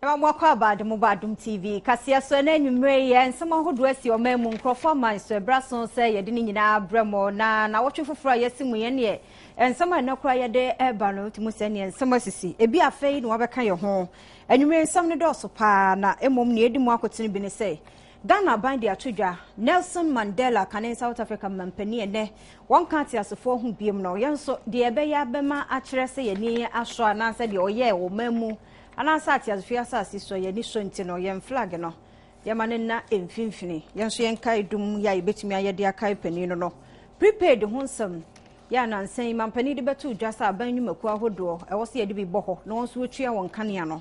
Ɛma mo akɔ aba de mo ba Adom TV kaseɛ so ɛna anwummerɛ yi nsɛm ahodoɔ asi ɔman mu nkurɔfoɔ aman so ɛberɛ so sɛ yɛde ne nyinaa brɛ mo na nawɔtwe foforɔ a yɛasi mu yɛn neɛ nsɛm a ɛnɛ koraa yɛde ɛreba no tumi sɛ neɛ nsɛm asisi ebi afei na wabɛka yɛn ho anwummerɛ nsɛm no dɔɔso paa na mmom nea ɛdi mu akotene bi ne sɛ Ghana aban de ato dwa, Nelson Mandela kane South Africa mampanin ɛnnɛ wɔnka ateasefoɔ ho biom no, yɛn nso deɛ ɛbɛyɛ abɛma akyerɛ sɛ yɛn ani asɔ anaasɛ deɛ ɔyɛɛ wɔ man mu anaasɛ ateasefoɔ asase so yɛn ani sɔ nti no yɛn flag no yɛma no nna mfimfini. Yɛn nso yɛn kae dum yɛ a yɛbɛtumi ayɛ de akae panin no no. Prepaid ho nsɛm yɛ a nansa yi mampanin de bɛto dwa sɛ aban nnwumakuo ahodoɔ ɛwɔ sɛ yɛde bi bɔ hɔ na wɔn nso wɔtua wɔn kanea no.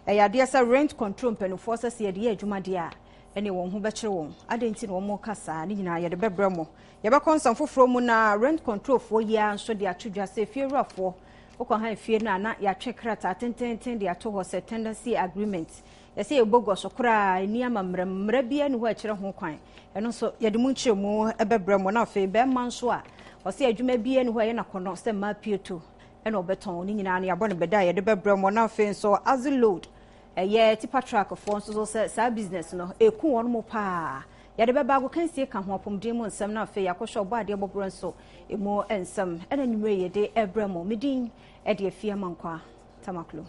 Ɛyɛ adeɛ sɛ rent control mpanimfoɔ sɛ sɛ yɛde yɛ adwuma deɛ a ɛne wɔn ho bɛkyerɛ wɔn. Adɛn nti na wɔn ka saa? Ne nyinaa yɛde bɛbrɛ mo. Yɛbɛkɔ nsɛm foforɔ mu na rent control foɔ yi ara nso de ato dwa sɛ efiewurafoɔ wokɔ ha efie no a na yɛatwe krataa tententen de ato hɔ sɛ tenancy agreement. Yɛsɛ yɛbɔ gua so koraa ɛni ama mmara mu. Mmara biara nni hɔ a ɛkyerɛ ho kwan. Ɛno nso yɛde mu nkyerɛmu bɛbrɛ mo. Na afei bɛrima nso a ɔsɛ adwuma biara nni hɔ a ɛyɛ n'akɔnnɔ sɛ mmaa pieto ɛna ɔbɛtɔn ne nyinaa no yɛabɔ no bɛda a yɛde bɛbrɛ mo. Na afei nso axle load ɛyɛ tipa truck foɔ nso so sɛ saa business no ɛku wɔn mo paa. Yɛde bɛba agokansie ka ho apɔmuden mu nsɛm na afei yɛakɔhwɛ ɔbɔ adeɛ bɔborɔ nso ɛmu nsɛm ɛna nwummerɛ yɛde ɛbrɛ mo. Me din ɛde Afie Amankwa Tamaklo.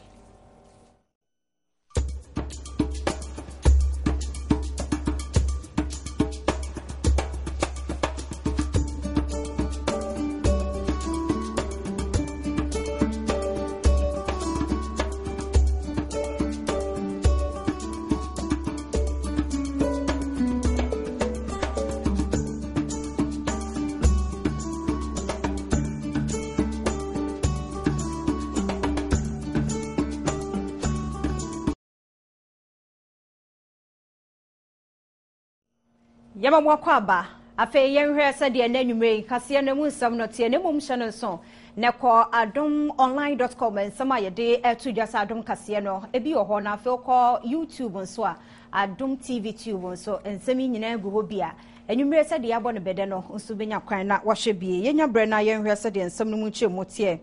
Yɛma mo akɔ aba. Afei yɛnhwɛ sɛdeɛ na anwummerɛ yi kaseɛ no mu nsɛm no teɛ na mmom hyɛ no nso na kɔ adomonline.com nsɛm a yɛde ɛto dwa sɛ adom kaseɛ no ebi wɔ hɔ na afei wokɔ YouTube nso a Adom TV Tube nso nsɛm yi nyinaa gu hɔ bi a anwummerɛ sɛdeɛ yɛabɔ no bɛdɛ no nso bɛnya kwan na wahwɛ bie. Yɛnya berɛ na yɛnhwɛ sɛdeɛ nsɛm no mu nkyerɛmu teɛ.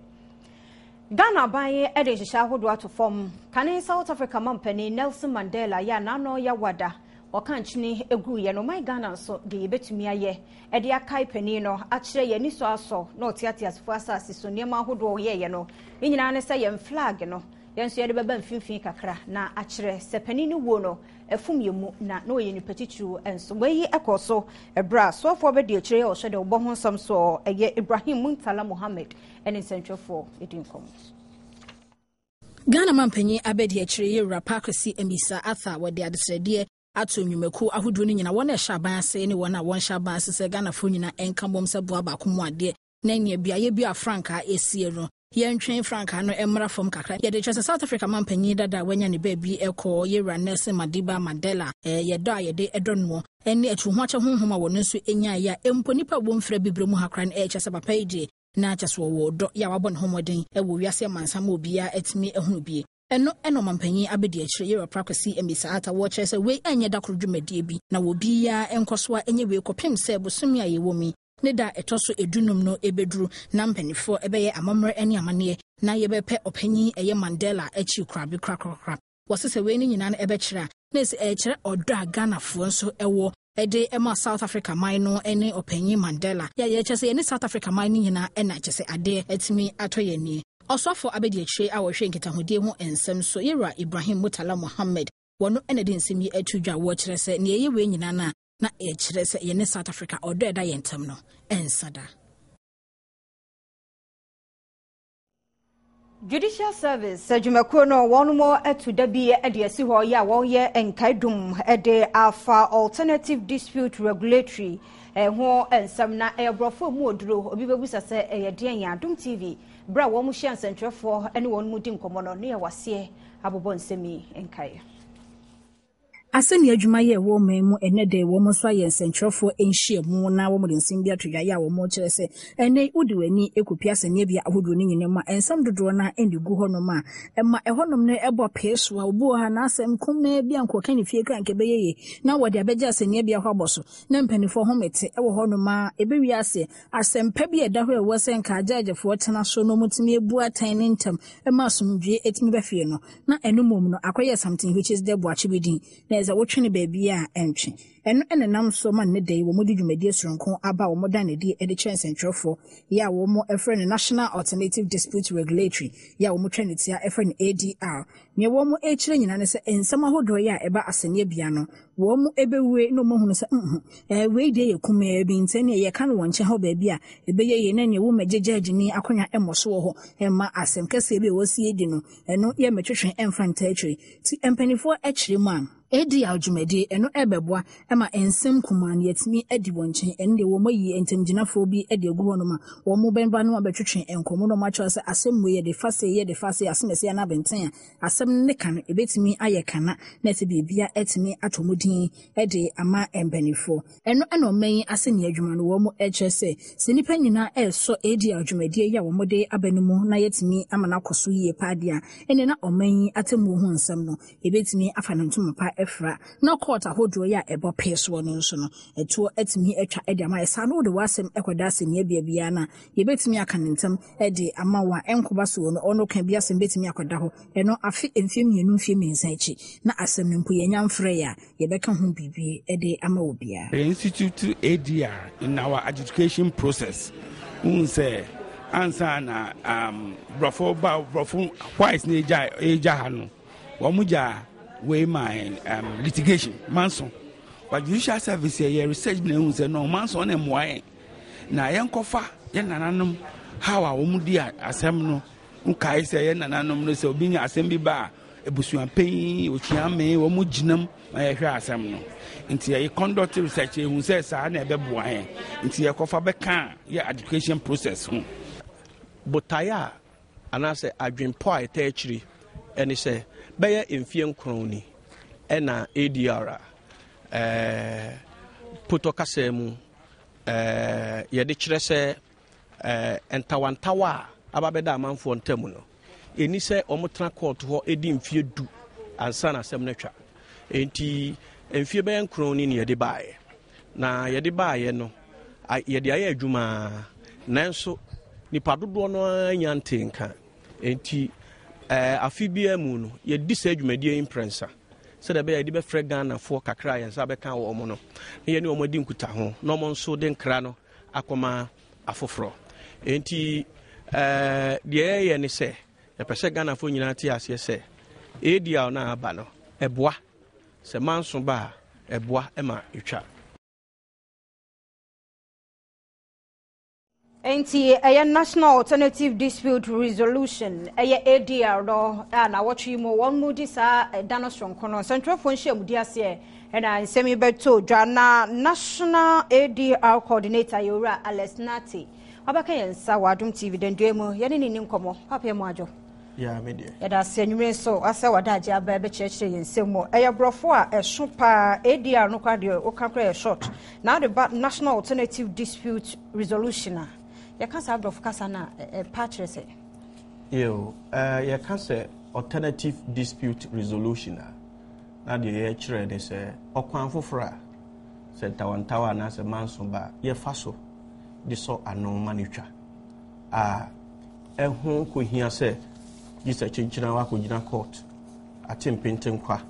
Ghana aban de nhyehyɛ ahodoɔ ato fam. Kane South Africa mampanin Nelson Mandela yɛ a n'ano yɛ wada ɔka nkyene guiɛ no, ɔman Ghana nso deɛ yɛbɛtumi ayɛ de akae panin no akyerɛ yɛn anisɔ asɔ na ɔte ateasefoɔ asase so nneɛma ahodoɔ ɔyɛeɛ no ne nyinaa ne sɛ yɛn flag no yɛn nso yɛde bɛba mfimfini kakra na akyerɛ sɛ panin no wuo no afum yɛn mu na na ɔyɛ nipa titiriw nso. Wei kɔɔ so ɛberɛ a soafoɔ bɛdi akyire yɛ ɔhyɛ dɛ ɔbɔ ho nsɛm soɔ ɛyɛ Ibrahim Muntala Mohammed ne nsɛntwerɛfoɔ di nkɔmmɔ. Ghana mampanyin abadiakyire Yewura Pa Kwesi Amissah Arthur wɔde adesrɛdeɛ ato nnwumakuo ahodoɔ no nyina wɔn a ɛhyɛ aban ase ne wɔn a wɔnhyɛ aban ase sɛ Ghanafoɔ nyina nka mmom sɛ boa baako mu adeɛ na nea beaeɛ bi a frankaa ɛsie no yɛntwɛn frankaa no mmra fam kakra. Yɛde kyerɛ sɛ South Africa mampanyin dada a wanya ne baabi kɔ Yewura Nelson Madiba Mandela yɛ dɔ a yɛde dɔ noɔ ne atuhoakyɛ honhom a wɔno nso nyaeɛ a mpo nnipa a wɔmfiri abibire mu ha koraa no ɛkyerɛ sɛ papa yi deɛ na kyɛ sɛ ɔwɔ ɔdɔ yɛ a wabɔ ne ho mmɔden wɔ wiase amansan ma obiara atumi ahunu bie. Ɛno na ɔmampanyin abadiakyire Yerah Prakwasi Amissah Arthur wɔkyerɛ sɛ wei nyɛ da koro dwumadie bi na obiara nkɔ so a nyɛ wei kɔpem sɛ bosome a yɛwɔ mu yi ne da a ɛtɔ so edunum no bɛduru na mpanimfoɔ bɛyɛ amammerɛ ne amanneɛ na yɛbɛpɛ ɔpanyin ɛyɛ Mandela akyi korabe korakorakora. Wɔse sɛ wei no nyinaa no ɛbɛkyerɛ a, na ɛsɛ ɛkyerɛ ɔdɔ a Ghanafoɔ nso ɛwɔ ɛde ɛma South Africa man no ne ɔpanyin Mandela. Yɛ yɛkyerɛ sɛ yɛne South Africa man no nyinaa ɛna kyɛ sɛ adeɛ atumi atɔ yɛn nie. Ɔsoafoɔ abadiakyire a ɔhwɛ nkitahodie ho nsɛm so, Yɛwura Ibrahim Murtala Mohammed, wɔno ɛna de nsɛm yi ato dwa. Wɔkyerɛ sɛ nea ɛyɛ wei nyinaa no a, na ɛkyerɛ sɛ yɛne South Africa ɔdɔ ɛda yɛn ntam no ɛnsa da. Judicial Service adwumakuo no wɔn mo atu da bi de asi hɔ yɛ a wɔyɛ nkaedum de afa Alternative Dispute Regulatory ho nsɛm na ɛyɛ borɔfo mu oduro obi bɛbusa sɛ ɛyɛ deɛn yɛn Adom TV berɛ a wɔn hyia nsɛntwerɛfoɔ ne wɔn mu di nkɔmmɔ no ne yɛ waseɛ abobɔ nsɛm yi nkaeɛ. Asɛnni adwuma yi a ɛwɔ ɔman mu ɛnnɛ da yi, wɔn nso ayɛ nsɛnkyerɛwfoɔ nhyiamu na wɔde nsɛm bi ato dwa yɛ a wɔkyerɛ sɛ ɛnnɛ yi wode w'ani kɔpue asɛnniabea ahodoɔ no nyinaa mu a, nsɛm dodoɔ no ara na ɛgu hɔnom a ɛma ɛhɔnom no bɔ pee so a obi wɔ hɔ a n'asɛm kumaa bi a anka ɔka ne fie koraa anka ɛbɛyɛ yie na wɔde abɛgye asɛnniabea hɔ abɔ so na mpanimfoɔ home te wɔ hɔnom a ɛbɛwie aseɛ asɛmpa bi a ɛda hɔ a ɛwɔ sɛ nka agyɛɛgyefoɔ tena so na wɔtumi abu atɛn ne ntɛm ma asomdwoeɛ tumi ba fie no na ɛno mmom no akɔyɛ something which is dɛ boakye bi din na ɛsɛ wotwe no baabi a ɛntwe. Ɛno na ɛnam so ma nnɛ da yi wɔde dwumadie soronko aba a wɔda no adi de kyerɛ nsɛntwerɛfoɔ yi a wɔfrɛ no National Alternative Dispute Regulatory yi a wɔtwa ne tia frɛ no ADR. Nea wɔrekyerɛ nyinaa ne sɛ nsɛm ahodoɔ yi a ɛba asɛnniabea no wɔbɛwue na wɔahunu sɛ mm eh, wei deɛ yɛ kumaa bi nti ɛneɛ yɛka no wɔ nkyɛn hɔ baabi a ɛbɛyɛ yie na neɛ wo mmɛgye gyɛɛgyeni akonnwa mmɔ so wɔ hɔ mma asɛm kɛseɛ bi a ɛwɔ sie di no ɛno yɛ mmɛtwetwe ɛmfa ntaa akyire nti mpanimfoɔ kyerɛ mu a ADR dwumadie ɛno ɛbɛboa ma nsɛm kumaa no yɛatumi adi wɔ nkyɛn ɛno deɛ wɔn ayi ntamgyinafoɔ bi de agu hɔ nom a wɔn bɛba no abɛtwetwe nkɔmmɔ na wɔn akyerɛ sɛ asɛm wei yɛde fa sei yɛde fa sei asɛm ɛsɛ anaa abɛnten a asɛm no ne ka no ɛbɛtumi ayɛ kana na ɛsɛ biribia atumi atɔ mu din de ama mpanimfoɔ. Ɛno na ɔman yi asɛnni adwuma no wɔn kyerɛ sɛ, sɛ nnipa nyinaa resɔ ADR dwumadie yi a wɔde aba no mu na yɛatumi ama no akɔ so yie paa deɛ a, ɛnneɛ na ɔman yi atemmuo ho nsɛm no, yɛbɛtumi afa no ntoma pa afira. Na kɔɔt ahodoɔ yi a ɛbɔ pee soɔ no nso no, ɛtoɔ atumi atwa de ama yɛ. Saa no wode w'asɛm kɔda asɛnniabea biara no a, yɛbɛtumi aka no ntɛm de ama wo a ɛnkɔba soɔ no, ɔno ka bi asɛm bɛtumi akɔda hɔ. Ɛno afe, mfeɛ mmienu, mfeɛ mmiɛnsa akyi, na asɛm no mpo yɛanya mfrɛeɛ a, yɛbɛka ho biribi de ama obiara. Yɛ institute ADR in our adjudication process. Wohu sɛ ansa na um, borɔfo ba borɔfo white na egya egya ha no, wɔn gya wei ma um, litigation manso. But judicial service yɛ yɛ research bi na ehu sɛ no manso na mmoa yɛn. Na yɛnkɔfa yɛn nananom how a wɔn di asɛm no. Nkae sɛ yɛn nananom no sɛ obi nya asɛm bi ba a Abusuapanyin, okyiame, wɔn gyinam ma yɛhwɛ asɛm no. Nti yɛyɛ conduct research ehu sɛ saa na ɛbɛboa yɛn. Nti yɛkɔfa bɛka yɛ education process ho. Botaeɛ a anaasɛ adwenpɔ a ɛtaa akyiri ne sɛ bɛyɛ mfeɛ nkron ni ɛna ADR a ɛɛ potɔ kasa mu ɛɛ yɛde kyerɛ sɛ Ntawantawa a aba bɛda amanfoɔ ntam no, ɛnni sɛ wɔtena kɔɔto hɔ di mfeɛ du ansa na asɛm no atwa. Enti mfeɛ bɛyɛ nkron ni na yɛde baeɛ. Na yɛde baeɛ no, yɛde ayɛ adwuma nanso nipa dodoɔ no ara nya ntee nka. Enti afe biara mu no, yɛdi saa dwumadie yi mprɛnsa sɛdeɛ ɛbɛyɛ yɛde bɛfrɛ Ghanafoɔ kakra a yɛn nsa bɛka wɔn no na yɛne wɔn adi nkutaho na wɔn nso de nkra no akɔma afoforɔ. Enti deɛ yɛyɛ ne sɛ yɛpɛ sɛ Ghanafoɔ nyinaa te aseɛ sɛ ADR no a aba no ɛboa sɛ manso ba a ɛboa ma ɛtwa. Enti ɛyɛ National Alternative Dispute Resolution, ɛyɛ ADR no a nawɔtwe yi mu wɔn mu di saa ɛda no soronko no. Nsɛntwerɛfoɔ nhyiamudi aseɛ ɛna nsɛm yi bɛtɔ dwa na National ADR Coordinator yɛ Owura Alex Nartey wabɛka yɛn nsa wɔ Adom TV dandua mu yɛne ne ni nkɔmmɔ. Papa yɛ mu adwo. Yeah, me deɛ. Yɛda ase anwummere nso asɛ wada agye aba bɛkyerɛkyerɛ yɛn nsɛm mu. Ɛyɛ borɔfo a ɛso paa ADR no koraa deɛ woka koraa yɛ short. Na wode ba National Alternative Dispute Resolution a, yɛka saa borɔfo kasa no a ɛpa kyerɛ sɛ? Yo, uh, yɛka sɛ Alternative Dispute Resolution a, na deɛ yɛkyerɛ ne sɛ ɔkwan foforɔ a sɛ ntawantawa anaasɛ manso ba a yɛfa so de sɔ ano ma no twa a ɛho kɔhia sɛ gye sɛ kyenkyena wakɔgyina court ate mpentenkwa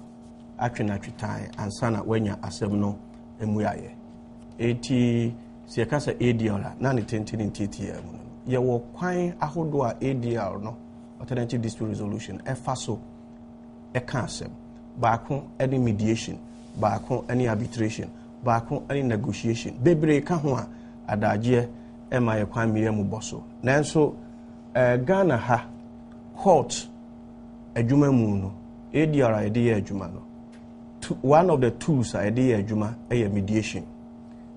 atwe no atwetan ansa na wanya asɛm no mmuaeɛ. Enti sɛ yɛka sɛ ADR a, na ne tenten ne ntiatiaa mu no, yɛwɔ kwan ahodoɔ a ADR no, Alternative Dispute Resolution, ɛfa so ɛka asɛm. Baako ne mediation, baako ne arbitration, baako ne negotiation. Bebree ka ho a adagyeɛ ɛma yɛ kwan mmea mu bɔ so. Nanso eh, Ghana ha court adwuma mu no, ADR a yɛde yɛ adwuma no, one of the tools a yɛde yɛ adwuma yɛ mediation.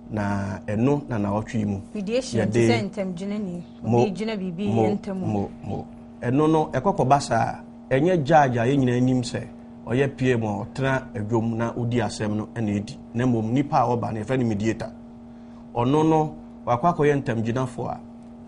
Na ɛno na naɔtwe yi mu. Mediation ti sɛ ntamgyinani, obi gyina biribi yɛ ntam. Mo, mo. Ɛno no, ɛkɔkɔba saa a, ɛnyɛ judge a yɛn nyinaa nim sɛ ɔyɛ PM a ɔtena adwom na ɔdi asɛm no na ɛdi, na mmom nipa a ɔba no yɛfrɛ no mediator. Ɔno no wakɔ akɔyɛ ntamgyinafoɔ a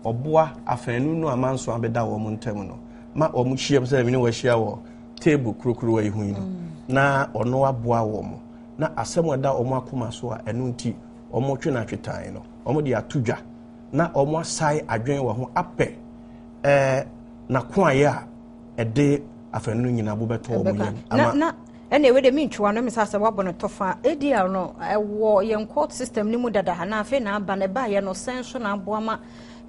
ɔboa afanu no a manso abɛda wɔn ntam no ma wɔn hyiam sɛ mene wɔahyia wɔ table kurokurowa yi ho yi no, na ɔno aboa wɔn na asɛm a ɛda wɔn akoma so a ɛno nti wɔtwe no atwetan no wɔde ato dwa na wɔn asae adwene wɔ ho apɛ ɛɛ n'akoayɛ a ɛde afanu no nyinaa bo bɛtɔ wɔn yam ama. Na ɛna ewe de mentwa no mesa sɛ wabɔ no tɔfa. ADR no ɛwɔ yɛn court system no mu dada na afei na aba na ɛbaeɛ no sɛn so na aboa ma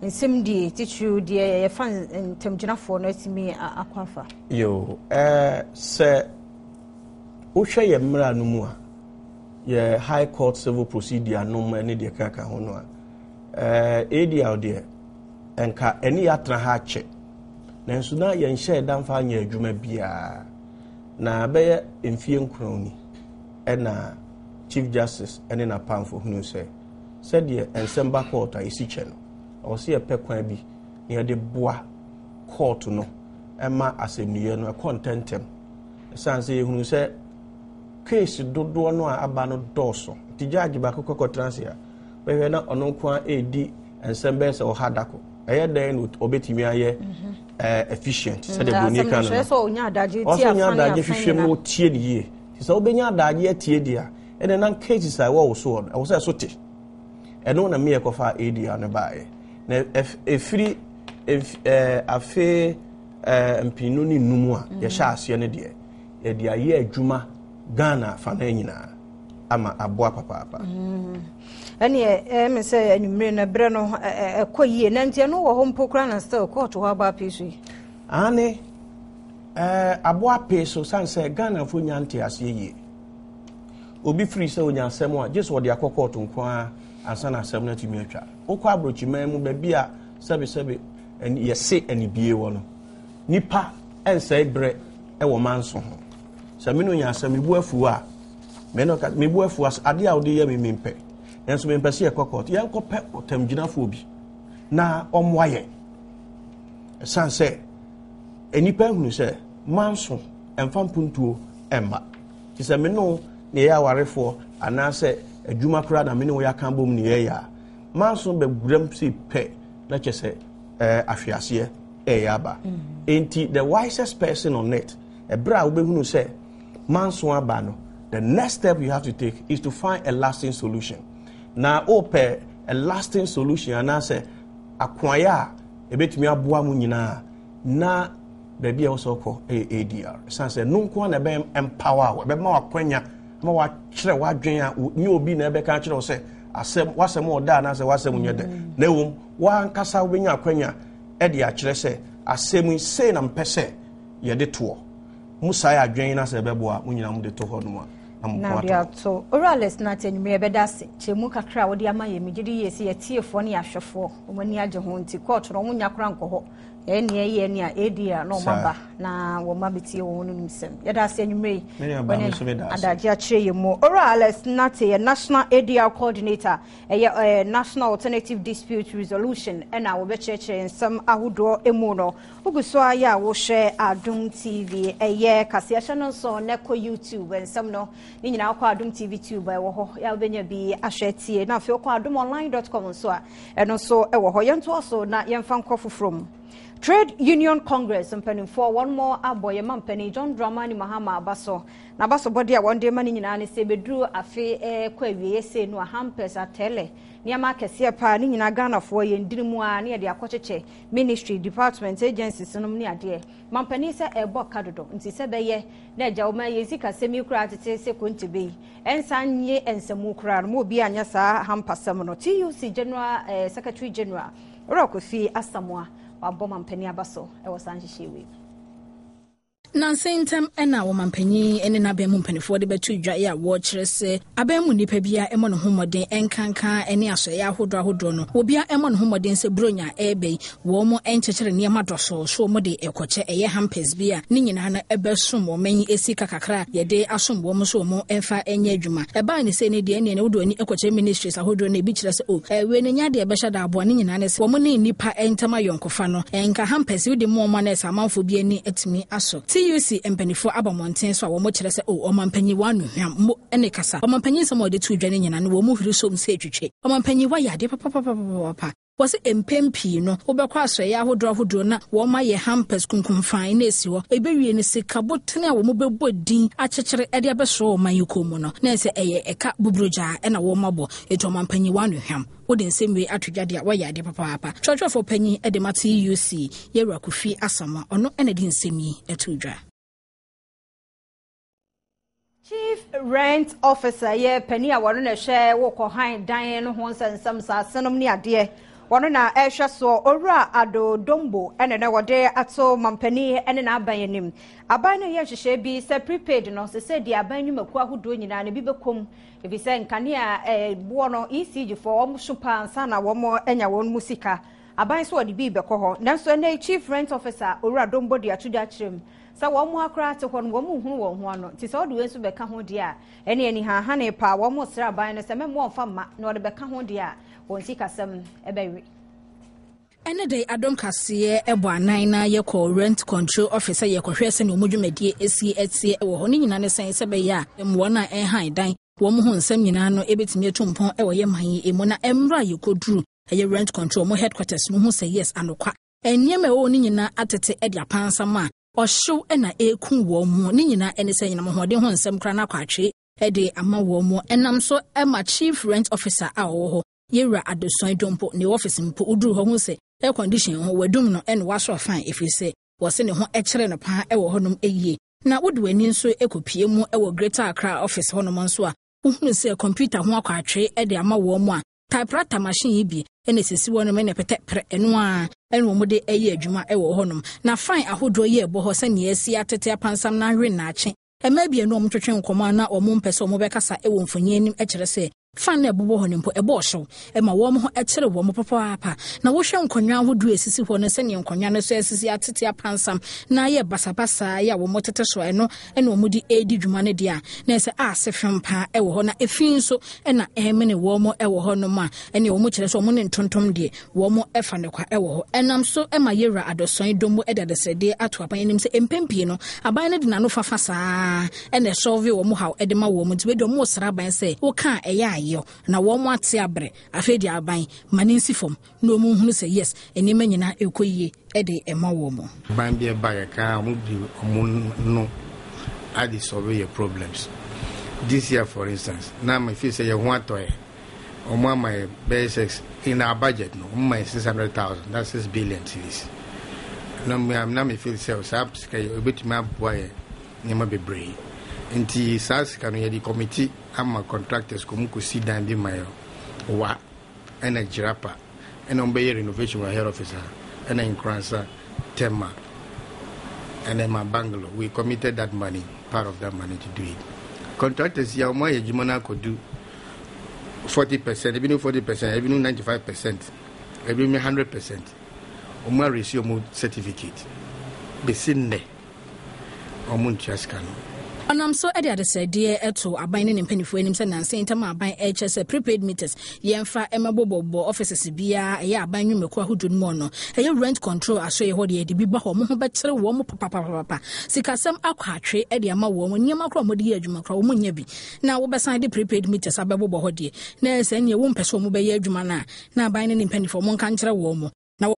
nsɛm die titiriw deɛ yɛfa ntamgyinafoɔ no atumi akɔ afa? Yo, ɛɛ sɛ wohwɛ yɛn mmara no mu a, yɛ High Court Civil Procedure nom ne deɛ kaka ho no a, ɛɛ ADR deɛ nka ɛne yɛatena ha akyɛ, nanso na yɛnhyɛɛ da mfa anyɛ adwuma biara. Na bɛyɛ mfie 9 ni ɛna Chief Justice ne n'apamfo hunu sɛ sɛdeɛ nsɛm ba kɔɔto a ɛsi kyɛ no, ɛwɔ sɛ yɛpɛ kwan bi na yɛde boa kɔɔto no ma asɛmniiɛ no ɛkɔ ntɛmntɛm. Ɛsiane sɛ yɛhunu sɛ case dodoɔ no a aba no dɔɔso, nti judge baako kɔkɔtena ase a, bɛhwɛ na ɔno nko ara ɛredi nsɛm bɛyɛ sɛ 100 dako. Ɛyɛ dɛn na ɔbɛtumi ayɛ efficient sɛdeɛ buroni ka no no? Ɔsɛ ɔnya adagye Ɔsɛ ɔnya adagye hwehwɛ mu na ɔtie ne yie. Nti sɛ wobɛnya adagye atie deɛ a, ɛnna na cases a ɛwɔ wo soɔ no, ɛwɔ sɛ ɛso te. Ɛno na mmea kɔfa ADR no baeɛ. Na ɛfiri afe 2005 a yɛhyɛ aseɛ no deɛ, yɛde ayɛ adwuma Ghana afa no nyinaa ama aboa papaapa. Ɛneɛ ɛmi sɛ anwummere no ɛberɛ no ɛkɔ yie na nti ɛno wɔ hɔ mpo koraa na still kɔɔto hɔ aba apee so yi. Aane, aboa apee so sane sɛ Ghanafoɔ nya nte aseɛ yie. Obi firi sɛ onya asɛm a gye sɛ ɔde akɔ kɔɔto nko ara ansa na asɛm no atumi atwa. Wokɔ aburokyiman mu baabi a sɛbesɛbe yɛse anibie wɔ no, nipa nsɛe berɛ wɔ manso ho. Sɛ me no nya asɛm, mebu afuo a, me no ka, mebu afuo as adeɛ a wode yɛ me mempɛ. Nanso mempɛ sɛ yɛkɔ kɔɔto. Yɛnkɔpɛ ɔtamgyinafoɔ bi na ɔmmoa yɛn. Ɛsiane sɛ nnipa ahunu sɛ manso ɛmfa mpuntuo ɛmma. Nti sɛ me no na yɛyɛ awarefoɔ anaasɛ adwuma koraa na me ne wo yɛaka bom ne yɛyɛ a, manso bɛguram sei pɛ na kyɛ sɛ ahweaseɛ ɛyɛ aba. Nti the wisest person on earth, ɛberɛ a wobɛhunu sɛ manso aba no, the next step you have to take is to find a lasting solution. Na wopɛ a lasting solution anaasɛ akoayɛ a ɛbɛtumi aboa mu nyinaa na baabi a ɛwɔ sɛ wokɔ ɛyɛ ADR. Ɛsiane sɛ ɛno nko ara na ɛbɛ empower wo, ɛbɛma wakwanya ma wakyerɛ w'adwene a nyɛ obi na ɛbɛka akyerɛ wo sɛ asɛm w'asɛm ɔda anaasɛ w'asɛm nyɛ dɛ, na mmom w'ankasa wobɛnya akwanya ɛde akyerɛ sɛ asɛm yi sei na mpɛ sɛ yɛde toɔ. Mo saa yɛ adwene na sɛ ɛbɛboa mo nyinaa mo de to hɔ nom a na mo ko ato. Ato. Owura Alex Nartey, anwummerɛ yɛbɛda ase. Kyerɛmu kakra a wode ama yɛn, megye di yie sɛ yɛtiefoɔ ne yɛahwɛfoɔ wɔn ani agye ho nti kɔɔto no wɔn nya koraa nkɔ hɔ. Ɛyɛ nea ɛyɛ nea ADR na wɔn aba na wɔn abɛtie wɔn no nsɛm. Yɛda ase anwummerɛ yi. Wɔne adagye akyerɛ yɛn mu. Owura Alex Nartey yɛ National ADR Coordinator, ɛyɛ National Alternative Dispute Resolution ɛna wɔbɛkyerɛkyerɛ nsɛm ahodoɔ mu no. Wogu so ara yɛ a wohwɛ Adom TV, ɛyɛ kaseɛhyɛ no nso na kɔ YouTube nsɛm no ne nyinaa wokɔ Adom TV Tube a ɛwɔ hɔ yɛ a wobɛnya bi ahwɛ tie, na afei wokɔ adomonline.com nso a ɛno nso ɛwɔ hɔ. Yɛntoa so na yɛmfa nkɔ foforɔ mu. Trade Union Congress mpanimfoɔ wɔn mo abɔ yɛn mampanin John Dramani Mahama aba so. Na abasobɔdeɛ a wɔn de ma no nyinaa ne sɛ ɛbɛduru afe kɔ awieeɛ sei no a hampers, atɛlɛ, nneɛma akɛseɛ paa ne nyinaa Ghanafoɔ yɛn dini mu ara ne yɛde akɔkyekyɛ ministry, department, agencies nom ne adeɛ. Mampanin sɛ ɛrebɔ ka dodo nti sɛ bɛyɛ na agya wo ma yɛn sikasɛm yi koraa tete sɛ konte bɛ yi ɛnsan nye nsamu koraa no ma obi anyɛ saa hampasɛm no. TUC General Secretary General Owura Kofi Asamoah wabɔ mampanin aba so wɔ saa nhyehyɛe wei mu. Nnansa yi ntam na ɔmanpanyin ne n'aban mu mpanimfoɔ de bɛto dwa a wɔrekyerɛ sɛ aban mu nnipa biara mmɔ ne ho mmɔden nkanka ne asɔeɛ ahodoɔ ahodoɔ no, obiara mmɔ ne ho mmɔden sɛ Buronya reba yi, wɔn nkyekyere nneɛma dɔsoo so wɔn de rekɔkyɛ, ɛyɛ hampers bi a ne nyinaa no bɛsom wɔn yi sika kakra a yɛde asom wɔn so wɔn mfa nyɛ adwuma. Ɛbaa ne sei no deɛ ɛnneɛ na wode w'ani kɔkyerɛ ministries ahodoɔ no ebi kyerɛ sɛ oh, wei no nyɛ adeɛ a ɛbɛhyɛ da aboa, ne nyinaa ne sɛ wɔn ne nnipa ntam ayɔnkofa no nka hampers wode mu wɔn a na ɛsɛ amanfoɔ bi ani atumi asɔ. TUC mpanimfoɔ aba mmɔnten so a wɔkyerɛ sɛ o ɔmampanyin w'ano hwam mo ne kasa. Ɔmampanyin nsɛm a ɔde too dwa no nyinaa no wɔn mu hwiri som sɛ etwitwe. Ɔmampanyin wayɛ adeɛ papapapapapa. Wɔse mpɛn pii no wobɛkɔ asoɛeɛ ahodoɔ ahodoɔ na wɔn ayɛ hampers kunkumfan na esi hɔ. Ebewie no sika botene a wɔn bɛbɔ din akyekyere de abɛsoɔ ɔman yi kɔn mu no na ɛsɛ ɛyɛ ɛka buburogyaa na wɔn abɔ. Eti ɔmampanyin w'ano hwam. Wode nsɛm wei ato dwa deɛ a woayɛ adeɛ papaapa. Kyerɛkyerɛfoɔ panyin de ma TUC, Yɛwura Kofi Asamoah, ɔno na ɛde nsɛm yi too dwa. Chief Rent Officer yɛ panin a wɔno na ɛhwɛ wokɔ han dan no ho nsɛnsɛm nsasenom ne adeɛ. Wɔno na ɛhwɛ soɔ. Owura Ado Dombo ɛna na wɔde ato mampanin ne n'aban anim. Aban no yɛ nhyehyɛe bi sɛ prepaid no sɛ sɛ deɛ aban nnwumakuo ahodoɔ nyinaa no bi bɛkɔm efisɛ nkanea boɔ no ECG foɔ wɔn so paa ansa na wɔn anya wɔn mu sika. Aban nso wɔde bi rebɛkɔ hɔ. Nanso ɛnnɛ yi Chief Rent Officer Owura Dombo de ato dwa akyerɛ mu sɛ wɔn ara koraa te hɔ no wɔn nhunu wɔn ho ano. Nti sɛ wɔde wei nso bɛka ho deɛ a, ɛne anihaahane paa. Wɔn resrɛ aban no sɛ mɛmma wɔmfa mma na wɔde bɛka ho deɛ a, wɔn sikasɛm bɛwe. Ɛnnɛ da yi Adom Kaseɛ bɔ anan na yɛkɔ Rent Control Office sɛ yɛrekɔhwɛ sɛnea wɔn dwumadie si teɛ wɔ hɔ. Ne nyinaa ne sɛn sɛ ɛbɛyɛ a wɔn a ɛrehan dan wɔn ho nsɛm nyinaa no bɛtumi atu mpɔn wɔ yɛn man yi mu. Na mmerɛ a yɛkɔduru ɛyɛ rent control ɔmo headquarters no hu sɛ yes anokwa nneɛma ɛwɔ hɔ no nyinaa atete de apansam a ɔhyew na ɛreku wɔn mu ne nyinaa ɛne sɛ nyinam ahoɔden ho nsɛm koraa no akɔ atwe de ama wɔn mu ɛnam so ɛma chief rent officer a ɔwɔ hɔ yɛwura Adesuan Dwompo ne office mpo woduru hɔ hu sɛ air condition ho wadum no ɛna wasɔ fan ɛfiri sɛ wɔse ne ho ɛkyerɛ no paa ɛwɔ hɔnom ɛyie na wode w'ani nso ɛkɔpie mu ɛwɔ Greater Accra office hɔnom nso a wohunu sɛ computer ho akɔ atwe de ama wɔn mu a Typewriter machine yi bi na esisi hɔnom na ɛpɛtɛ prɛ ɛno ara na wɔn de ɛyɛ adwuma wɔ hɔnom. Na fan ahodoɔ yi ɛbɔ hɔ sɛnea asi atete apansam na awe nnaakye. Mmaa bi a ɛne wɔn twetwe nkɔmmɔ a na wɔn mpɛ sɛ wɔbɛkasa wɔ mfonyin anim kyerɛ sɛ fan no a ɛbobɔ hɔ no mpo ɛbɔ ɔhyew ma wɔn ho kyere wɔn papaapa. Na wohwɛ nkonnwa ahodoɔ a esisi hɔ no sɛnea nkonnwa no so asisi atete apansam na ayɛ basabasa yi a wɔtete so a ɛno na wɔde redi dwuma no deɛ a na ɛsɛ ase fam paa wɔ hɔ na efi nso na ɛremene wɔn wɔ hɔ nom a ɛne wɔn kyerɛ sɛ wɔn ne ntontom deɛ wɔn fa no kwa wɔ hɔ. Ɛnam so ma Yewura Adɔsɔn Dombo de adesrɛdeɛ ato aban anim sɛ mpɛn pii no aban no de n'ano fafa saa na ɛsɔlve wɔn haw de ma wɔn nti wei deɛ wɔn resrɛ aban sɛ woka a ɛyɛ ayɔ na wɔn ate abrɛ afei deɛ aban ma ne nsi fam na wɔn nhunu sɛ yes nneɛma nyinaa ɛrekɔ yie de ma wɔn. Ban bi ɛba yɛ kan a wɔn di wɔn no ade solve yɛ problems. This year for instance, na me feel sɛ yɛ ho atɔ yɛ. Wɔn ama yɛ bɛyɛ sɛ in our budget no, wɔn ma yɛ 600,000, that's 6 billion cedis. Na me na me feel sɛ saa sika yi ebetumi aboa yɛ nneɛma bebree. Nti saa sika no yɛde committee ama contractors kɔ mu kɔsi dan bi ma yɛ wa. ɛna Jirapa ɛna wɔn bɛyɛ renovation wɔ head office ha ɛna Nkoransa, Tema ɛna ɛma Bangalo. We committed that money, part of that money to do it. Contractors yi a wɔn ayɛ adwuma no akɔdu 40%, ebinom 40%, ebinom 95%, ebinom 100%. Wɔn aresi wɔn certificate besi nnɛ. Wɔntua sika no. Ɔnam so de adesrɛdeɛ too aban ne ne mpanimfoɔ anim sɛ nnansa yi ntam a aban rekyerɛ sɛ prepaid meters yɛmfa mmɛbobɔbobɔ offices biara ɛyɛ aban nnwumakuo ahodoɔ no mu no, ɛyɛ rent control asoɛeɛ hɔ deɛ yɛde bi ba hɔ, wɔn ho bɛkyere wɔn papapapapa. Sikasɛm akɔ atwe de ama wɔn, nneɛma koraa a wɔde yɛ adwuma koraa wɔn nnya bi. Na wobɛsan de prepaid meters abɛbobɔ hɔ deɛ, na ɛyɛ sɛ ɛnneɛ wompɛ sɛ wɔbɛyɛ adwuma no a, na aban ne ne mpanimfoɔ monka nkyerɛ wɔn. Na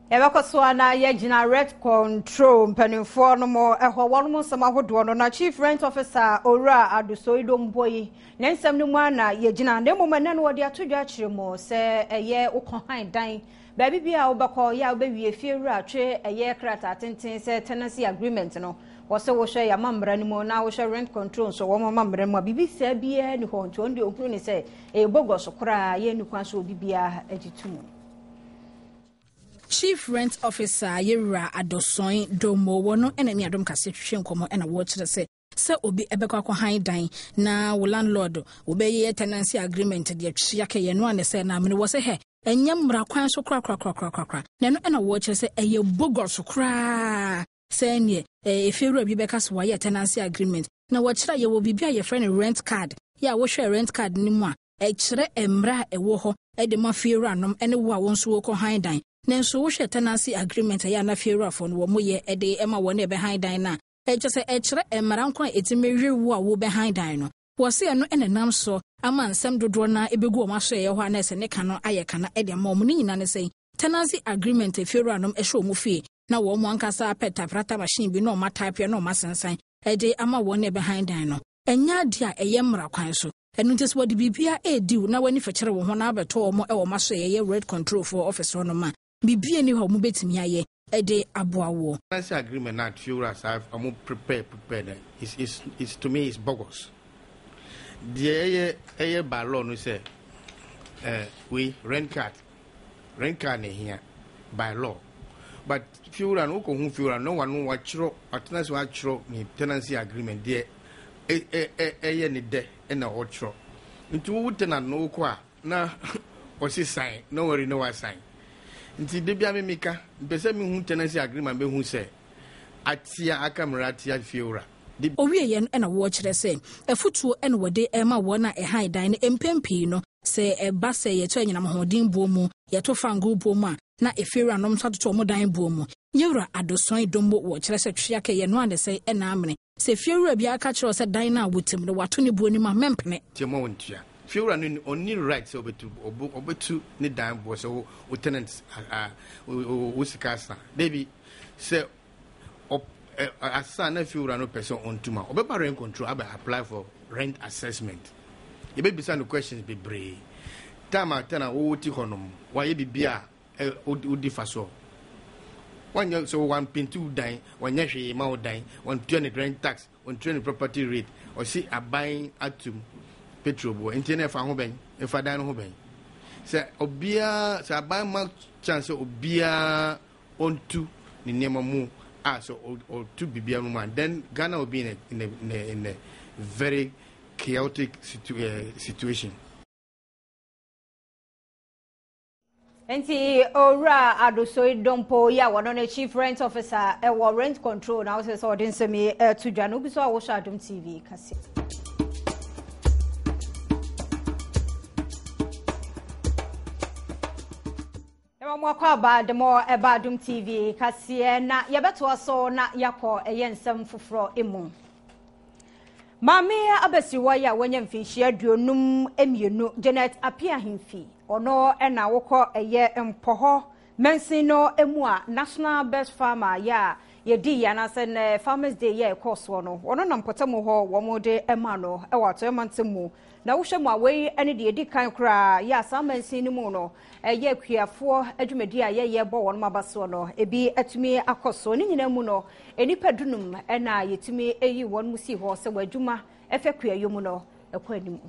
Yɛbɛkɔ so a na yɛgyina rent control mpanimfoɔ no mo ɛhɔ wɔn mo nsɛm ahodoɔ no na chief rent officer Owura Adosoido Mboyi ne nsɛm no mu a na yɛgyina na mmom ɛnɛ no wɔde ato dwa akyerɛ mu sɛ ɛyɛ wokɔ han dan baabi bi a wobɛkɔ yɛ a wobɛwie fie wura twe ɛyɛ krataa tenten sɛ tenancy agreement no wɔ sɛ wohwɛ yɛama mmara no mu na wohwɛ rent control nso wɔn ama mmara mu a biribi saa biara ni hɔ nti wɔn deɛ ohunu ne sɛ ɛyɛ bogus koraa yɛnni kwan so obi biara agye to mu. Chief Rent Officer Yewura Adɔsɔn Domo wɔ no na ne Adom Kaseɛ twetwe nkɔmmɔ na wɔkyerɛ sɛ sɛ obi ɛbɛkɔ akɔhan dan na wo landlord wobɛyɛ tenancy agreement deɛ twea kɛyɛ no a ne sɛ na amene wɔ sɛ hɛ ɛnyɛ mmara kwan so korakorakorakorakora na ɛno ɛna wɔkyerɛ sɛ ɛyɛ bogus koraa sɛ neɛ efiewura bi bɛka sɛ wɔayɛ tenancy agreement na wɔkyerɛ yɛwɔ biribi a yɛfrɛ no rent card yɛ a wohwɛ rent card no mu a ɛkyerɛ mmara a ɛwɔ hɔ de ma fiewuranom ne wo a wo nso wokɔ han dan. Nanso wohwɛ tenancy agreement a ɛyɛ a na fiewurafoɔ no wɔn yɛ de ma wɔn a ɛbɛhan dan no a, ɛkyerɛ sɛ ɛkyerɛ mmara nko a ɛtumi we wo a wobɛhan dan no. Wɔse ɛno na ɛnam so ama nsɛm dodoɔ no ara ɛbɛgu wɔn asoɛeɛ hɔ a na ɛsɛ ne ka no ayɛ kana de ama wɔn. Ne nyinaa ne sɛn? Tenancy agreement a fiewuranom hyɛ wɔn fie na wɔn ankasa apɛ typewriter machine bi na wɔn atype na wɔn asensan de ama wɔn a ɛbɛhan dan no. Ɛnyɛ adeɛ a ɛyɛ mmara kwan so. Ɛno nti sɛ wɔde biribiara redi wo na w'ani fɛkyere wo ho na abɛtɔ wɔn wɔ wɔn asoɛeɛ yɛ rent control foɔ office hɔnom a, biribiara nni hɔ a wɔbɛtumi ayɛ de aboa woɔ. Tenancy agreement na fiewura saa ɔmo prepare prepare no is is is to me is bogus. Deɛ ɛyɛ ɛyɛ by law no sɛ ɛɛ wei rent card rent card na ehia by law but fiewura no wokɔ hu fiewura no na wano wakyerɛ watena se wakyerɛ ne tenancy agreement deɛ ɛyɛ ne dɛ ɛna ɔkyerɛ nti wo tenant no wokɔ a na ɔsi sign na wɔre na wasign nti de bia me meka mpɛ sɛ mehu tenancy agreement bɛhu sɛ atia aka mmara atia fiewura. De. Owieɛ no na wɔkyerɛ sɛ afutuo na wɔde rema wɔn a ɛhan dan no mpɛn pii no sɛ ɛba sɛ yɛtɔ anyinam ahoɔden buo mu, yɛto fangoo buo mu a na efiewuranom nso atoto wɔn dan buo mu. Yɛwura Adosoe Dombo wɔkyerɛ sɛ twea kɛ yɛnoa ne sɛn na amene. Sɛ fiewura biara ka kyerɛ wo sɛ dan no a wote mu no wɔato ne buo no mu a mɛmpene. Nti mma wɔntua. Fiewura no ɔnni right sɛ ɔbɛtu ɔbɛtu ne dan boɔ sɛ wo tenant wo sika asa. Dabi sɛ asa na fiewura no pɛ sɛ ɔntu ma ɔbɛba rent control abɛ apply for rent assessment. Yɛbɛbisa no questions bebree. Time a tenant wowɔ ti hɔ nom wayɛ biribi a wodi fa soɔ. Wanyɛ sɛ wampenti wo dan, wanyɛ hwee ma wo dan, wantua ne rent tax, wantua ne property rate. Ɔsi aban atum petrol boɔ. Nti na ɛfa ho bɛn? Ɛfa dan no ho bɛn? Sɛ obiara, sɛ aban ma chance sɛ obiara ɔntu ne nneɛma mu a sɛ ɔtu biribiara mu a, then Ghana will be in a, in a, in a, in a very chaotic situ, uh, situation. Nti Owura Adosoi Dompo yi a wɔno ne Chief Rent Officer ɛwɔ Rent Control na wosɛ sɛ ɔde nsɛm yi ɛto dwa no wogu so a wohwɛ Adom TV kase. Ɛma mo akɔ aba de mo ɛba Adom TV kaseɛ na yɛbɛtoa so na yɛakɔ ɛyɛ nsɛm foforɔ mu. Maame abasiriwa yi a wanya mfinhyia 52, Janet Appiah Ahemfi, ɔno na wokɔ ɛyɛ Mpɔhɔ mansin no mu a National Best Farmer yɛ a yɛdii yɛ anaasɛ nɛ Farmers Day yɛ ɛkɔɔ soɔ no, ɔno na mpɔtam hɔ wɔn de ma no wɔ Atɔeɛ mantam mu. Na wohwɛ mu a wei ne deɛ ɛdi kan koraa yɛ a saa mansin no mu no ɛyɛ akuafoɔ adwumadi a yɛyɛ bɔ wɔn aba soɔ no ebi atumi akɔ so. Ne nyinaa mu no Nnipa dunum na yɛtumi yii wɔn mu sii hɔ sɛ wɔn adwuma ɛfɛ kuayɔ mu no kɔ anim.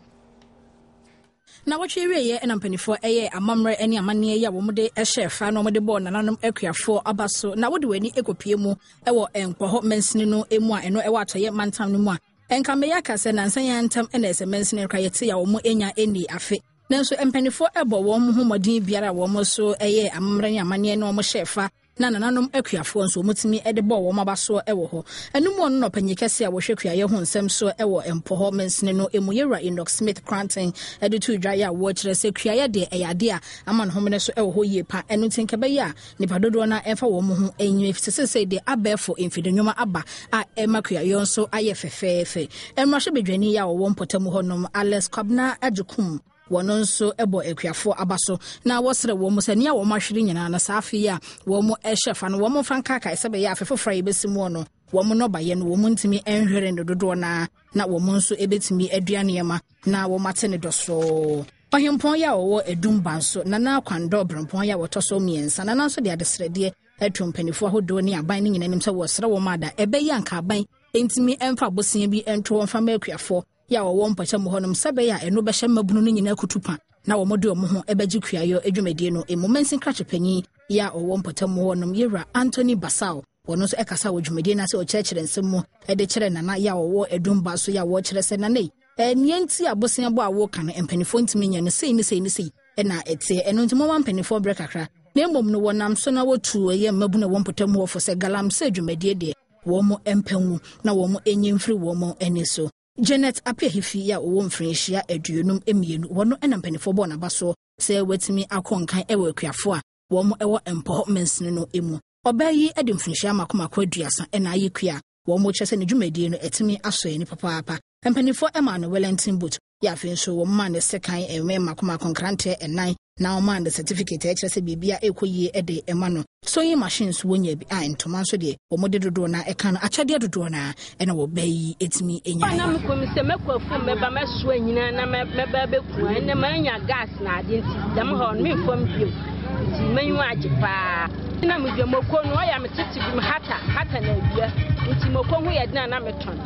Nnawɔtwe awieeɛ na mpanimfoɔ yɛɛ amammerɛ ne amanneɛ yi a wɔde hyɛɛ fa na wɔde bɔɔ nananom akuafoɔ aba so. Na wode w'ani kɔpue mu wɔ Nkɔhɔ mansini no mu a ɛno ɛwɔ Atɔeɛ mantam no mu a, nka mɛyɛ aka sɛ nnansa yi ara ntam na ɛsɛ mansini no koraa yɛte a wɔn nya nnii afe. Nanso mpanimfoɔ bɔ wɔn ho mmɔden biara a wɔn nso yɛɛ amammerɛ ne amanneɛ na wɔhyɛɛ fa na nananom akuafoɔ nso wɔtumi de bɔɔ wɔn abasoɔ wɔ hɔ. Ɛno mu ɔno na ɔpanyin kɛseɛ a wɔhwɛ kuayɛ ho nsɛm soɔ wɔ Mpɔhɔ mansini no mu, Yɛwura Enoch Smith Kranten de too dwa yɛ a wɔkyerɛ sɛ kuayɛ deɛ ɛyɛ adeɛ a ama ne homene so wɔ hɔ yie pa, ɛno nti nka ɛbɛyɛ a nnipa dodoɔ no ara mfa wɔn ho nyini efisɛ seesei deɛ abɛɛfo mfidi nnwuma aba a ɛma kuayɔ nso ayɛ fɛfɛɛfɛ. Mmarahyɛbadwani yi a ɔwɔ mpɔtam hɔnom, Alex Kwabena Agyekum, Wɔn nso bɔ akuafoɔ aba so na wɔsrɛ wɔn sɛ nea wɔn ahwere nyinaa no saa afe yi a wɔn rehyɛ fa no wɔn mfa nkaakae sɛ bɛyɛ afe foforɔ a yɛbɛsi muɔ no wɔn nnɔbaeɛ no wɔn ntumi nhwere no dodoɔ no ara na wɔn nso bɛtumi adua nneɛma na wɔn ate no dɔsoo. Ɔhempɔn yi a ɔwɔ Adum Banso, Nana Kwandɔ Berempɔn yi a wɔtɔ so mmiɛnsa, Nana nso de adesrɛdeɛ ato mpanimfoɔ ahodoɔ ne aban no nyinaa anim sɛ wɔsrɛ wɔn ada ɛbɛyɛ anka aban ntumi mfa bosea bi nto hɔ mfa ma akuafoɔ yɛ a wɔwɔ mpɔtam hɔnom sɛ ɛbɛyɛ a ɛno bɛhyɛ mmabunu no nyinaa kutupa na wɔde wɔn ho bɛgye kuayɔ dwumadie no mu. Mansin krakye panyin yɛ a ɔwɔ mpɔtam hɔnom, Yewura Anthony Basao, wɔno nso ɛkasa wɔ dwumadie no ase ɔkyerɛkyerɛ nsɛm mu de kyerɛ Nana yɛ a ɔwɔ Adumba so yɛ a wɔkyerɛ sɛ Nana yi, nea nti a bosea bɔ a woka no mpanimfoɔ ntumi nyɛ no sei ne sei ne sei na ɛteɛ, ɛno nti momma mpanimfoɔ brɛ kakra. Na mmom no wɔnam so na wɔtu ɛyɛ mmabunu a ɛwɔ mpɔtam hɔ fo sɛ galamsey dwumadie deɛ wɔn mpɛ ngu na wɔn nyi mfiri wɔn ani so. Janet Appiah-Hifi a ɔwɔ mfirinhyia 52, wɔno na mpanimfoɔ bɔɔ n'aba soɔ sɛ watumi akɔ nkan wɔ akuafoɔ a. wɔn wɔ Mpɔhɔ mansini no mu. Ɔbaa yi de mfirinhyia mako mako 30 na ayɛ kua a wɔn kyerɛ sɛ ne dwumadie no atumi asɔ ani papaapa. Mpanimfoɔ maa no Wellington boot yɛ afei nso wɔn maa no sekan mmɛ mako mako nkrantɛ nnan na wɔmaa no certificate a ɛkyerɛ sɛ biribiara ɛrekɔ yie de ma no. Sewing machine nso wɔnya bi a ntoma nso deɛ wɔn de dodoɔ no ara ɛka no akyɛdeɛ dodoɔ no ara ɛna wɔbaa yi ɛtumi nyaeɛ. Na mekɔ mu sɛ mɛkɔ afuom mɛba mɛsoa nyinaa na mɛba abɛku a ɛnɛ manya gas na ade nti dɛm hɔ no memfam bio nti m'anyiwa agye paa. Na medwa moko no ɔyɛ me tete bi hata hata na awia nti moko ho yɛ den a na metɔn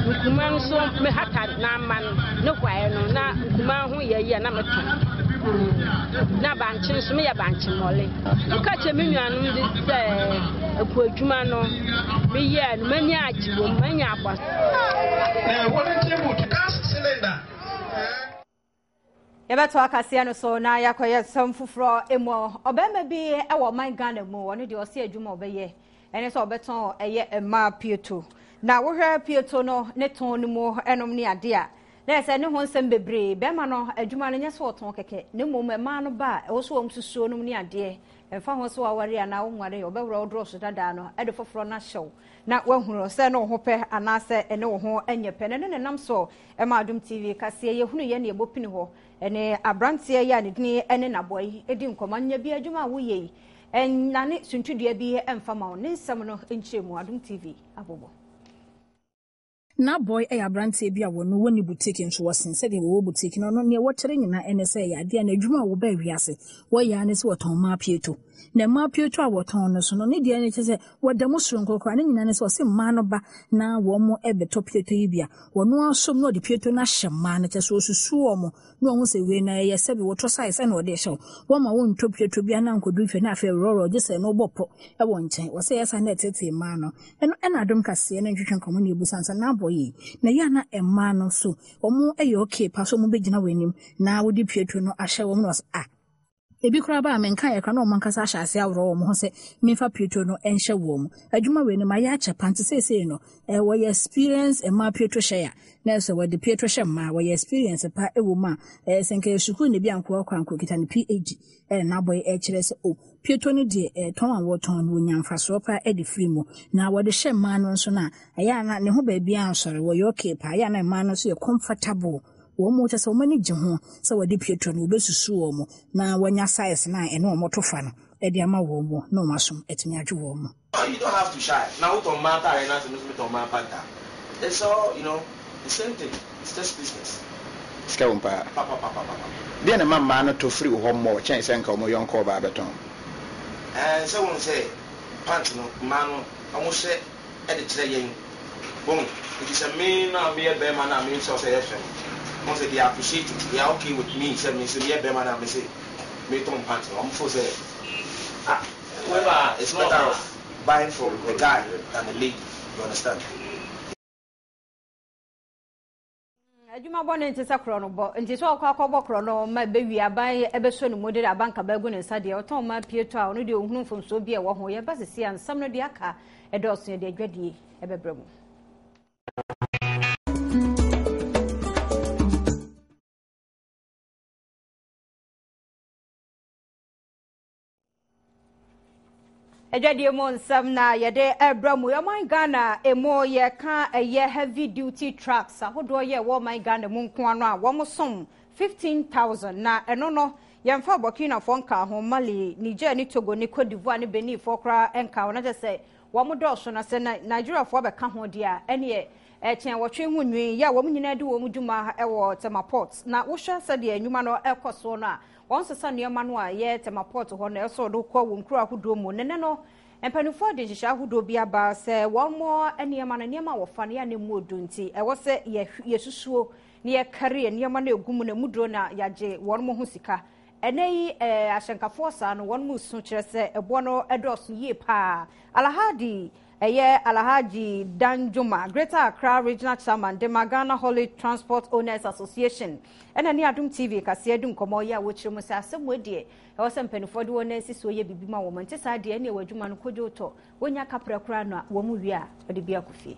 nkuma nso me hata na ama no ne hwae no na nkuma ho yɛ yie a na metɔn na bankye nso meyɛ bankye mmɔle. Meka kyerɛ me nuanom de sɛ akuadwuma no meyɛɛ no m'ani agye wɔ mu manya abɔ. Yɛbɛto akaseɛ no so na yɛakɔyɛ nsɛm foforɔ mu. Ɔbarima bi wɔ ɔman Ghana mu, ɔno deɛ ɔse adwuma ɔbɛyɛ ɛne sɛ ɔbɛtɔn ɛyɛ mmaa pieto. Na wohwɛ pieto no ne tɔn no mu ɛnom ne adeɛ a, na yɛ sɛ ne ho nsɛm bebree. Bɛrima no adwuma no nyɛ sɛ ɔtɔn kɛkɛ, na mmom mmaa no ba a ɛwɔ so wɔn susuo nom ne adeɛ. Ɛmfa ho sɛ waware anaa wonware, ɔbɛworɔ wo dorɔso dadaa no de foforɔ no ahyɛ wo na woahunu sɛ ne wo ho pɛ anaasɛ ɛne wo ho nyɛ pɛ. Na ɛno na ɛnam so Ɛma Adom TV kaseɛ yɛhunu yɛ ne yɛbɔ pini hɔ ɛne abranteɛ yi a ne dini ɛne Naboa yi ɛdi nkɔmɔ. Anya bi adwuma a woyɛ yi ɛnane suntidua bi ɛmfa ma wo. Ne nsɛm no nkyerɛ mu Adom TV abobɔ. Naboy yɛ abranteɛ bi a wɔno wɔnni boutique nso wɔsen sɛdeɛ wɔwɔ boutique no ɔno neɛ wɔkyerɛ nyinaa ɛne sɛ ɛyɛ adeɛ a n'adwuma a wɔbaa wiase wɔyɛ ara ne sɛ wɔtɔn mmaa pieto. Na mmaa pieto a wɔtɔn no so no, ne deɛ no kyerɛ sɛ wɔda mu soronko koraa. Ne nyinaa ne sɛ ɔse mmaa no ba na wɔn bɛtɔ pieto yi bi a, wɔn ara som na ɔde pieto no ahyɛ mmaa no. Kyerɛ sɛ ɔsusu wɔn na ɔhu sɛ wei no ɛyɛ sɛbi wɔtɔ size ɛna ɔde hyɛ wo. Wɔma wontɔ pieto bi na nkɔduru fie na afei worɔworɔ gye sɛ ɛno wobɔ pɔ wɔ nkyɛn. Wɔsɛ ɛyɛ saa na ɛtetee mmaa no. Ɛno ɛna adom kaseɛ no ntwetwe nkɔmmɔ na ɛbu sansa na abɔ yei. Na ɛyɛ a na mmaa no so wɔn yɛ okay paa sɛ wɔn bɛgyina w'anim na wode pieto no ahyɛ wɔn na wɔsɛ ah. Ebi koraa ba a, menkaeɛ koraa na wɔn ankasa ahyɛ aseɛ aworɔ wɔn ho sɛ memfa pieto no nhyɛ wɔn mu. Adwuma wei no, mayɛ akyɛ pa nti seesei no, eh, wɔyɛ experience mmaa pieto hyɛ a, na ɛsɛ wɔde pieto hyɛ mmaa, wɔyɛ experience pa wɔ mu a, eh, sɛ nka yɛ sukuu na ebi ankoa kɔ anka okita ne PhD, ɛna n'abɔe ɛkyerɛ sɛ o, pieto no deɛ, eh, tɔn a wɔtɔn no, wɔnya mfasoɔ pa de firi mu. Na wɔde hyɛ mmaa no nso no a, ɛyɛ a na ne ho baabiara nsɔre, wɔyɛ okay paa, ɛyɛ a na mmaa no nso yɛ comfortable. Wɔn kyerɛ sɛ wɔn ani gye ho sɛ wɔde pieto no wɔbɛsusu wɔn na wɔanya size no a ɛne wɔn to fa no de ama wɔn na wɔn asom atumi adwo wɔn. You don't have to shy na wotɔ mmaa ataareɛ na sɛ me nso metɔ mmaa pant a it's all you know the same thing it's just business. Sika wom paa. Papapapapapa. Deɛn na ɛma mmaa no tɔ firi wo hɔ more kyɛn sɛ nka wɔn yɔnko ɔbaa bɛtɔn? Ɛɛ sɛ wohu sɛ pant no mmaa no wɔhyɛ de kyerɛ yɛn. Wohu? Nti sɛ me no a meyɛ barima no a me nso sɛ ɛyɛ fɛ no, wohu sɛ they appreciate it, they are okay with me sɛ me nso meyɛ barima no a mese metɔn pant no, wɔn feel sɛ ah, it's better off buying from a guy than a lady, you understand? Adwuma bɔne nte sɛ korɔnobɔ. Nti sɛ ɔkɔ akɔbɔ korɔno ma ɛbɛwie aban ɛbɛsɔ ne mu de aban kaba agu ne nsa deɛ ɔtɔn ma pie tɔ a ɔno deɛ ɔhunu mfomsoɔ bi a ɛwɔ ho. Yɛba sisi a nsɛm no deɛ aka ɛdɔɔso yɛde adwadie ɛbɛbrɛ mu. Adwadie mu nsɛm na yɛde ɛbrɛ mu. Ɔman Ghana emu yɛka ɛyɛ heavy duty trucks ahodoɔ yɛ ɛwɔ ɔman Ghana mu nko ano a wɔn som 15,000 na ɛno no yɛmfa Burkinafoɔ nka ho, Mali, Niger ne Togo ne Cote d'Ivoire ne Beninfoɔ koraa nka ho na kyerɛ sɛ wɔn dɔɔso na sɛ Nigeriafoɔ bɛka ho deɛ a ɛneɛ ɛkyɛn wɔtwe ho nwi yɛ a wɔn nyinaa di wɔn dwuma ɛwɔ Tema Port na wohwɛ sɛdeɛ nnwuma no ɛkɔ soɔ no a Wɔnsesa nneɛma no a ɛyɛ Tema Port hɔ na ɛsɔ do kɔ wɔn nkuro ahodoɔ mu. Nnɛ no, mpanimfoɔ de nhyehyɛe ahodoɔ bi aba sɛ wɔn nneɛma no, nneɛma a wɔfa no yɛ a na ɛmu odu nti ɛwɔ sɛ yɛsusuo na yɛkari nneɛma no ɛgu mu na ɛmu duro na yɛagye wɔn ho sika. Ɛnnɛ yi ahyɛnkafoɔ saa no wɔn su kyerɛ sɛ ɛboɔ no dɔɔso yie paa. Alahadi Ɛyɛ Alhaji Danjuma, Greater Accra Regional Chairman de ma Ghana Haulage Transport Owners Association ɛna ne Adom TV kaseɛ adi nkɔmmɔ yi a wɔkyerɛ mu sɛ asɛm wei deɛ ɛwɔ sɛ mpanimfoɔ de wɔn nan si soɔ yɛ biribi ma wɔn nte saa deɛ ɛneɛ wɔ adwuma no kodwo tɔ wɔnya kaprɛ koraa na wɔn wie a wɔde bi akɔ fie.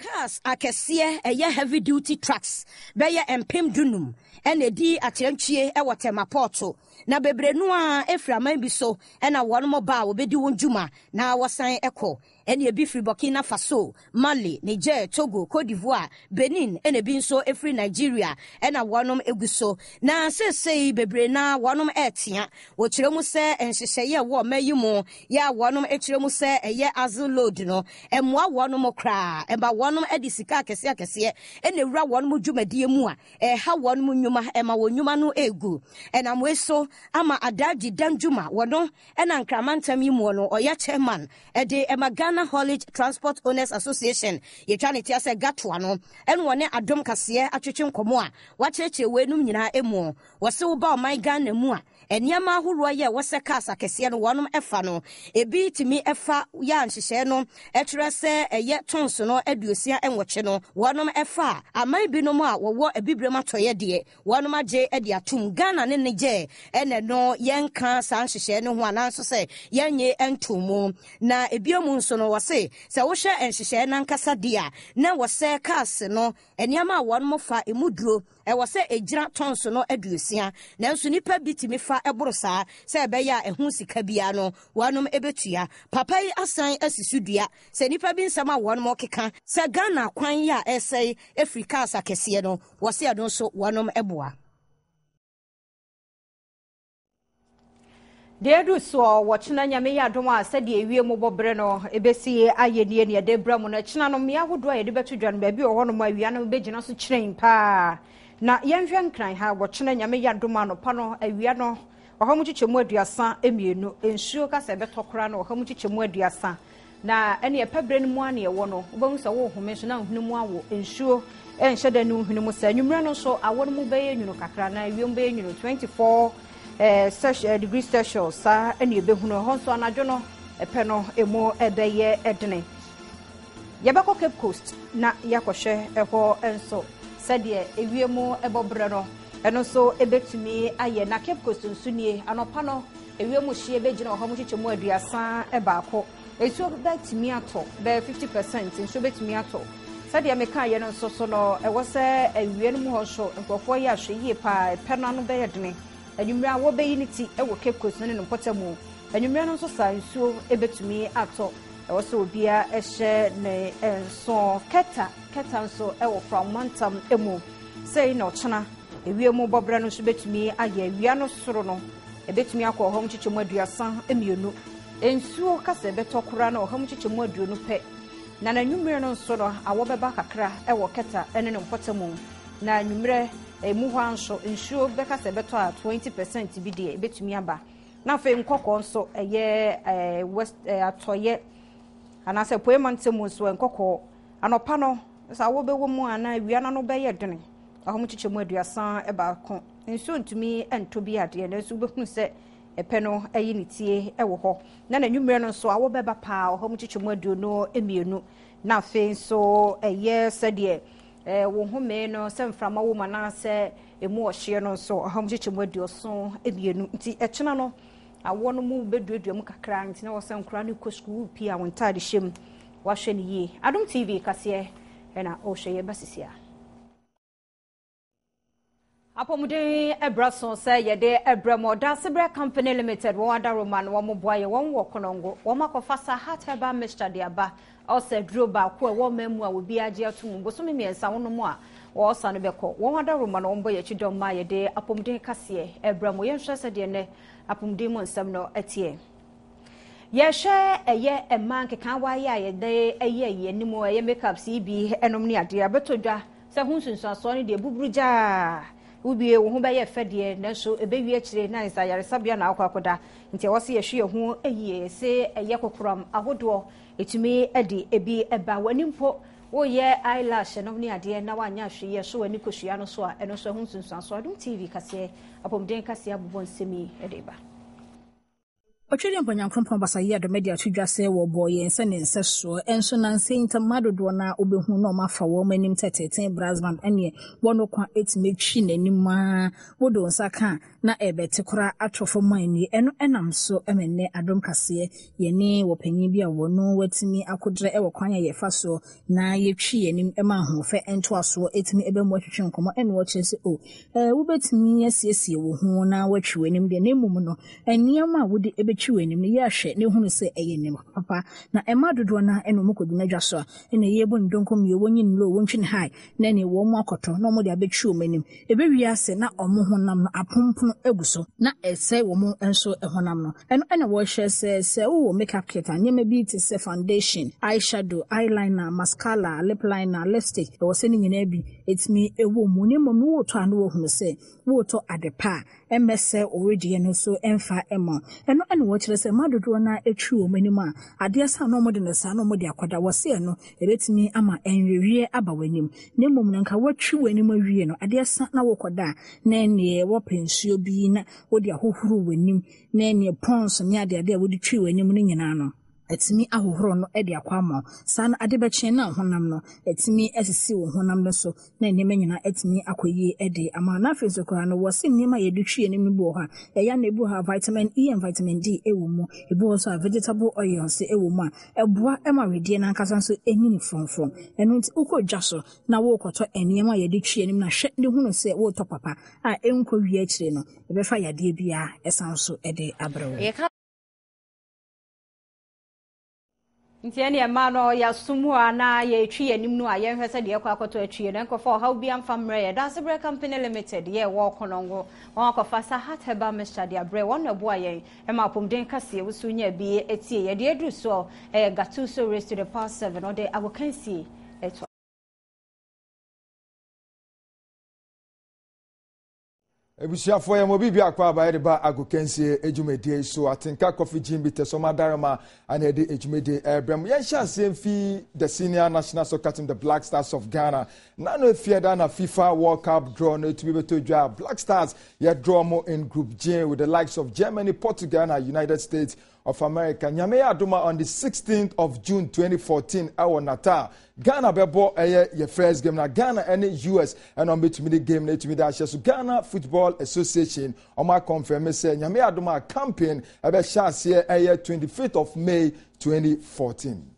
Cars akɛseɛ ɛyɛ heavy duty trucks bɛyɛ 15,000 ɛna ɛdi akyerɛntwie ɛwɔ Tema pɔɔto na bebree no ara ɛfiri aman bi so ɛna wɔn ba a wɔbɛdi wɔn dwuma na wɔsan ɛkɔ. Ɛna ebi firi Burkina Faso, Mali, Niger, Togo, Cote d'Ivoire, Benin ɛna ebi nso ɛfiri Nigeria ɛna wɔnom ɛgu so. Na seesei bebree no ara wɔnom ɛretea. Wɔkyerɛ mu sɛ nhyehyɛeɛ a ɛwɔ ɔman yi mu yɛ a wɔnom ɛkyerɛ mu sɛ ɛyɛ axle load no ɛmmoa wɔnom koraa. Ɛma wɔnom de sika akɛseɛ akɛseɛ ɛna ɛwura wɔnom dwumadie mu a ɛreha wɔnom nnwuma, ɛma wɔn nnwuma no ɛregu. Ɛnam wei so ama Adagye Danjuma wɔno Ɛna Nkran mantam yi muɔ no ɔyɛ chairman de ma Ghana Haulage Transport Owners Association, yɛtwa ne tia sɛ GHATOA no, ɛna ɔne Adom Kaseɛ atwetwe nkɔmmɔ a wakyerɛkyerɛ weinom nyinaa muɔ. Wɔse woba ɔman Ghana mu a, nneɛma ahoroɔ yɛ ɛwɔ sɛ cars akɛseɛ no wɔnom fa no, ebi tumi fa yɛ a nhyehyɛɛ no kyerɛ sɛ ɛyɛ tons no 68 no wɔnom fa a, aman binom a wɔwɔ Abibirem atɔeɛ deɛ Wɔnom agye de atom. Ghana ne Niger na ɛno yɛnka saa nhyehyɛɛ no ho anaa nso sɛ yɛnnye nto mu. Na ebio mu nso no wɔse sɛ wohwɛ nhyehyɛɛ no ankasa deɛ a na ɛwɔ sɛ cars no nneɛma a wɔnom fa emu duro ɛwɔ sɛ ɛgyina tons no 60 nanso nnipa bi tumi fa boro saa sɛ ɛbɛyɛ a ɛho sika biara no wɔnom bɛtua. Papa yi asan asi so dua sɛ nnipa bi nsɛm a wɔnom keka sɛ Ghana kwan yi a ɛresɛe firi cars akɛseɛ no Wɔse ɛno nso wɔnom boa. Deɛ adu soɔ wɔkyena Nyame yɛ adom a sɛdeɛ ewiem bɔ berɛ no ɛbɛsi ayɛ nie ne yɛde brɛ mo no. Ɛkyena no mmea ahodoɔ a yɛde bɛto dwa no baabi wɔ hɔnom a awia no bɛgyina so kyerɛn paa. Na yɛnhwɛ Nkran ha wɔkyena Nyame yɛ adom a anɔpa no awia no 230, nsuo ka sɛ ɛbɛtɔ koraa no 130. Na ɛne ɛpɛ berɛ no mu ara na ɛwɔ no, wobɛhu sɛ worehome nso na wo hwene mu awo, nsuo nhyɛ da nni wo hwene mu saa. Anwummerɛ no nso awɔ no mu bɛyɛ nwunu kakra na ewiem bɛyɛ nwunu, 24 eh, eh, degrees Celsius saa ɛna ɛbɛhunu. Ɛhɔ nso anadwo no ɛpɛ no emu ɛbɛyɛ ɛdene. Yɛbɛkɔ Cape Coast na yɛakɔhwɛ ɛhɔ nso sɛdeɛ ewiem ɛbɔ berɛ no ɛno nso ɛbɛtumi ayɛ. Na Cape Coast nso nie, anɔpa no Ewiem hyeɛ bɛgyina 131. Nsuo bɛtumi atɔ bɛyɛ 50 percent nsuo bɛtumi atɔ. Sɛdeɛ mekaeɛ no nso so no, ɛwɔ sɛ awia no mu hɔ nso nkurɔfoɔ yɛ ahwɛyie paa. Ɛpɛ no ano bɛyɛ dene. Anwummerɛ a wɔbɛyi ne ti wɔ Cape Coast no ne ne mpɔtamu. Anwummerɛ no nso saa nsuo bɛtumi atɔ. Ɛwɔ sɛ obiara hyɛ ne nso. Kɛta, Kɛta nso wɔ Frao mantam mu. Sei na ɔkyena ewiem bɔberɛ no nso bɛtumi ayɛ. Awia no soro no, ɛbɛtumi akɔ 132. Nsuo ka sɛ ɛbɛtɔ koraa no 120 pɛ. Na n'anwummerɛ no nso no, awɔ bɛba kakra wɔ Kɛta ne ne mpɔtamu. Na anwummerɛ emu hɔ ara nso, nsuo bɛka sɛ ɛbɛtɔ a 20 percent bi deɛ ɛbɛtumi aba. Na afei nkɔkɔɔ nso ɛyɛ west atɔeɛ anaasɛ apueɛ mantam mu nso nkɔkɔɔ anɔpa no sɛ awɔ bɛwɔ mu anaa awia no ano bɛyɛ dene 131. Nsuo ntumi ntɔ bi adeɛ nanso wobɛhunu sɛ ɛpɛ no ayi ne tie wɔ hɔ. Na n'anwummerɛ no nso awɔ bɛba paa 122. Na afei nso ɛyɛ sɛdeɛ wo home no sɛ mframa wɔ mu anaasɛ emu ɔhyeɛ no nso 182. Nti ɛkyena no awɔ no mu bɛduadua mu kakra nti na wɔsɛ nkora no kɔ sukuu pii a wɔn ntaade hyɛ mu wahwɛ no yie. Adom TV kaseɛ ɛna ɔhwɛ yɛ ba sisi a. Apɔmuden ɛbrɛ so sɛ yɛde ɛbrɛ mu Ɔdasebrɛ Company Limited wɔn adaroma no wɔn boa yɛ wɔn wɔ Konongo wɔn akɔfa sa heart herbal mixture de aba ɔsɛ duro baako a ɛwɔ ɔman mu a obi agye ato mu bosome 3 wɔnom a wɔsa no bɛkɔ wɔn adaroma no wɔn bɔ yɛn akyi dɔm ma yɛde apɔmuden kaseɛ ɛbrɛ mu yɛnhwɛ sɛdeɛ nnɛ apɔmuden mu nsɛm no ɛteɛ. Yɛhwɛ ɛyɛ mmaa nkekaawa yi a yɛde ɛyɛ yɛn anim ɛyɛ makeups yi bi ɛnom ne adeɛ abɛtɔ dwa sɛ ho nsunsuansoɔ no deɛ buburu gyaa wobie wo ho bɛyɛ fɛ deɛ nanso ɛbɛwie akyire na ayɛ sɛ ayaresabea na akɔ akɔda nti ɛwɔ sɛ yɛhwɛ yɛn ho yie sɛ ɛyɛ kokoram ahodoɔ ɛtumi de ebi ɛba w'ani mpo woyɛ eyelash nom ne adeɛ na woanyɛ ahwɛ yie so w'ani kosua no so a ɛno nso ɛho nsunsuansoɔ. Adom TV kaseɛ apɔmuden kaseɛ abobɔ nsɛm yi de ba. Otwedeɛmpɔ Nyankoropɔn Basayi Adom de ato dwa sɛ wɔbɔɔ yɛn sɛ ne nsɛsoɔ, nso nansa yi ntam mmaa dodoɔ no ara wobɛhu na wɔafa wɔn anim tɛtɛɛtɛn brass band ɛneɛ wɔn kwa ɛtumi twi n'anim ara wode wo nsa ka a na ɛrebɛte koraa atɔ fam a nie ɛno ɛnam so ma nnɛ Adom Kaseɛ yɛne wɔpanyin bi a wɔno watumi akodrɛ wɔ kwan a yɛfa soɔ na yɛtwi yɛn anim ma ahoɔfɛ ntoasoɔ ɛtumi ɛbɛ mu atwetwe nkɔmmɔ ɛna wɔkyerɛ sɛ o ɛɛ wobɛtumi asiesie wo ho na woatwi w'anim deɛ na mmom no nneɛma a wode ɛbɛtwi w'anim no yɛ ahwɛ na ehunu sɛ ɛyɛ nneɛma papa na ɛma dodoɔ no ɛna wɔn kɔgyina dwa so a ɛna yɛbɔ ne donko mmio wɔnyi ne low wɔntwi ne high na ɛne wɔn akɔtɔ na wɔde abɛtwi wɔn anim Ɛbɛwie ase na wɔn honam no apompono agu so. Na ɛsɛe wɔn nso honam no. Ɛno na wɔhwɛ sɛ, sɛ wowɔ makeup kit a, nneɛma bi te sɛ foundation, eye shadow, eyeliner, mascara, lip liner, lipstick, ɛwɔ sɛ ne nyinaa bi tumi wɔ mu. Na mmom no woretɔ a na woahunu sɛ woretɔ ade pa a ɛmmɛsɛe wo wedeɛ no so mfa mma wo. Ɛno na wɔkyerɛ sɛ mmaa dodoɔ no ara twi wɔn anim a, adeɛ sa a na wɔde no saa na wɔde akɔda. Wɔse ɛno, ɛbɛtumi ama nweweɛ aba w'anim. Na mmom no, anka woatwi w'anim awie no, adeɛ sa na worekɔda a, na ɛnneɛ woapɛ nsuo bi na wode ahohoro w'anim, na ɛnneɛ pɔns ne adeade a wode twii w'anim no nyinaa no, atumi ahohoro no de akɔ ama wo. Saa no, ade bɛkye na wo honam no atumi asisi wo honam no so, na nneɛma nyinaa atumi akɔ yie de ama wo. Na afei nso koraa no, wɔse nneɛma a yɛde twi anim no bi wɔ hɔ a, ɛyɛ a na ebi wɔ hɔ a vitamin E and vitamin D wɔ mu, ebi wɔ hɔ nso a vegetable oils wɔ mu a, Ɛboa ma wedeɛ no ankasa nso nyini frɔmfrɔm. Ɛno nti wokɔ dwa so na worekɔtɔ nneɛma a yɛde twi anim no a, hwɛ na hunu sɛ woretɔ papa a ɛnkɔ wie akyire no, ɛbɛfa yadeɛ biara ɛsan so de abrɛ wo. Nti ɛneɛ mmaa no yɛaso mu a na yɛretwi yɛn anim no a yɛnhwɛ sɛ deɛ ɛkɔ akɔtɔ atwie no nkurɔfoɔ ɔhaw bi amfa mmerɛ yɛ Daasebrɛ Company Limited yɛ ɛwɔ Konongo wɔn akɔfa Sahat Herbal Mixture de abrɛ wɔn na ɛboa yɛn Ɛma apɔmuden kaseɛ wo so nya bi tie yɛ. Deɛ aduru soɔ ɛyɛ Gattuso race to the power 7 ɔde agokansie ɛtoa. Abusuafoɔ yɛn mo biribi akɔ aba yɛde ba agokansie adwumadie yi so atenka coffee gin bi tɛsɔm adarema ana yɛde adwumadie ɛrebrɛ mo yɛnhyɛ aseɛ mfi the senior national soccer team the black stars of ghana Nano Efiada na FIFA World Cup draw no etumi bɛtɔ dwa a Black Stars yɛ draw mo in Group G with the likes of Germany, Portugal na United States of America. Nyame yɛ adom a on the 16th of June 2014 ɛwɔ Natal, Ghana bɛbɔ ɛyɛ yɛ first game na Ghana ɛne US ɛna wɔn bɛtumi de game no etumi de ahyɛ so. Ghana Football Association wɔn akɔnfɛm sɛ Nyame yɛ adom a campaign ɛbɛhyɛ aseɛ ɛyɛ 25th of May 2014.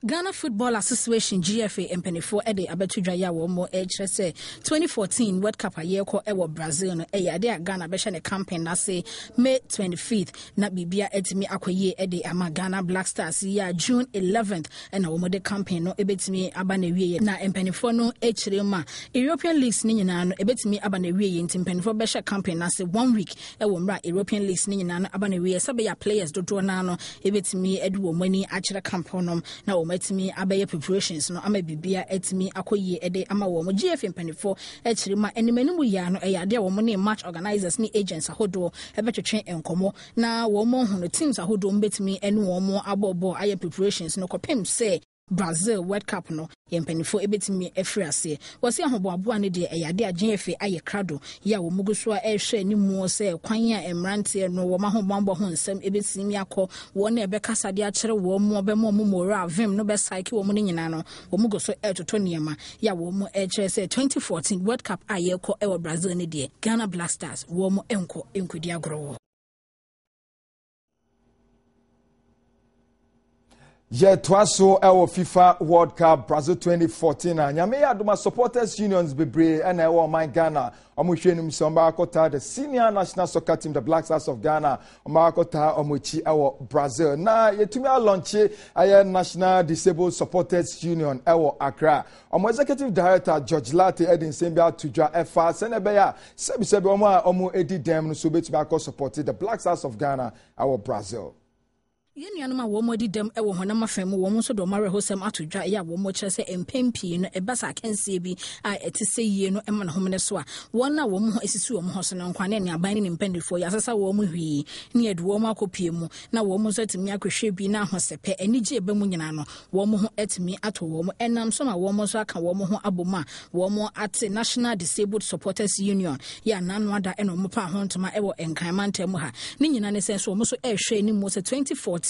Ghana Football Association, GFA, mpanimfoɔ de abɛto dwa yi a wɔrekyerɛ sɛ 2014 World Cup a yɛrekɔ wɔ Brazil no yɛ adeɛ a Ghana bɛhyɛ ne campaign no ase May 25th na biribia atumi akɔ yie de ama Ghana Black Stars yi a June 11th na wɔde campaign no bɛtumi aba n'awieɛ. Na mpanimfoɔ no kyerɛ mu a European Leagues no nyinaa no ɛbɛtumi aba n'awieɛ nti mpanimfoɔ bɛhyɛ campaign no ase one week wɔ mmerɛ a European Leagues no nyinaa no aba n'awieɛ sɛ bɛyɛ a players dodoɔ no ara no ɛbɛtumi de wɔn ani akyerɛ camp hɔnom na wɔn atumi abɛyɛ preparations no ama biribia atumi akɔ yie de ama wɔn. GFA mpanimfoɔ akyiri ma anim anim yia no ɛyɛ adeɛ a wɔn ne match organizers ne agents ahodoɔ ɛbɛtwetwe nkɔmmɔ na wɔn ahunu teams ahodoɔ wɔn bɛtumi ne wɔn abɔ bɔɔl ayɛ preparations no kɔpem sɛ Brazil World Cup no, yɛn mpaninfoɔ bɛtumi afiri aseɛ. Wɔse ahoboaboa no deɛ ɛyɛ adeɛ a GFA ayɛ krado yi a wɔn gu so a ɛrehwɛ animuo sɛ kwan a mmeranteɛ no wɔn ahobammɔ ho nsɛm bɛtumi akɔ, wɔn a ɛbɛkasa de akyerɛ wɔn, bɛma wɔn morale, vim no bɛsaeke wɔn no nyinaa no, wɔn gu so retoto nneɛma yi a wɔn rekyerɛ sɛ 2014 World Cup a yɛrekɔ wɔ Brazil no deɛ, Ghana Black Stars wɔn nkɔ nkɔdi agorɔ wɔ hɔ. Yɛtoa so wɔ FIFA World Cup Brazil 2014 a Nyame yɛ adoma supporters unions bebree ɛna ɛwɔ ɔman Ghana. Wɔn hwɛ anim sɛ wɔn akɔtaa the senior national soccer team the Black Stars of Ghana. Wɔn akɔtaa wɔn akyi ɛwɔ Brazil. Na yɛtumi alɔnkye ɛyɛ National Disabled Supporters Union ɛwɔ Accra. Wɔn executive director George Latte ɛde nsɛm bi ato dwa ɛfa sɛnea ɛbɛyɛ a sɛbisɛbi wɔn a wɔn edi dɛm no so betumi akɔ support the Black Stars of Ghana ɛwɔ Brazil. Yɛn nuanom a wɔadi dɛm wɔ honam afa mu, wɔn nso de wɔn awerɛhosɛm ato dwa, ɛyɛ a wɔkyerɛ sɛ mpɛn pii no ɛba sɛ akansie bi a ɛte sɛ yie no ma ne homene so a, wɔn a wɔn ho asisi wɔn ho so no nkwa ne ne aban ne ne mpanimfoɔ yɛasesa wɔn hwii ne yɛde wɔn akɔpue mu na wɔn nso atumi akɔhwɛ bi na ahosɛpɛ anigye ɛba mu nyinaa no wɔn ho atumi atɔ wɔn. Ɛnam so ma wɔn nso aka wɔn ho abom a wɔn ate National Disabled Supporters Union yɛ a n'ano ada na wɔn paa ho ntoma wɔ Nkran mantam mu ha. Ne nyinaa ne sɛ nso wɔn nso rehwɛ anim sɛ 2014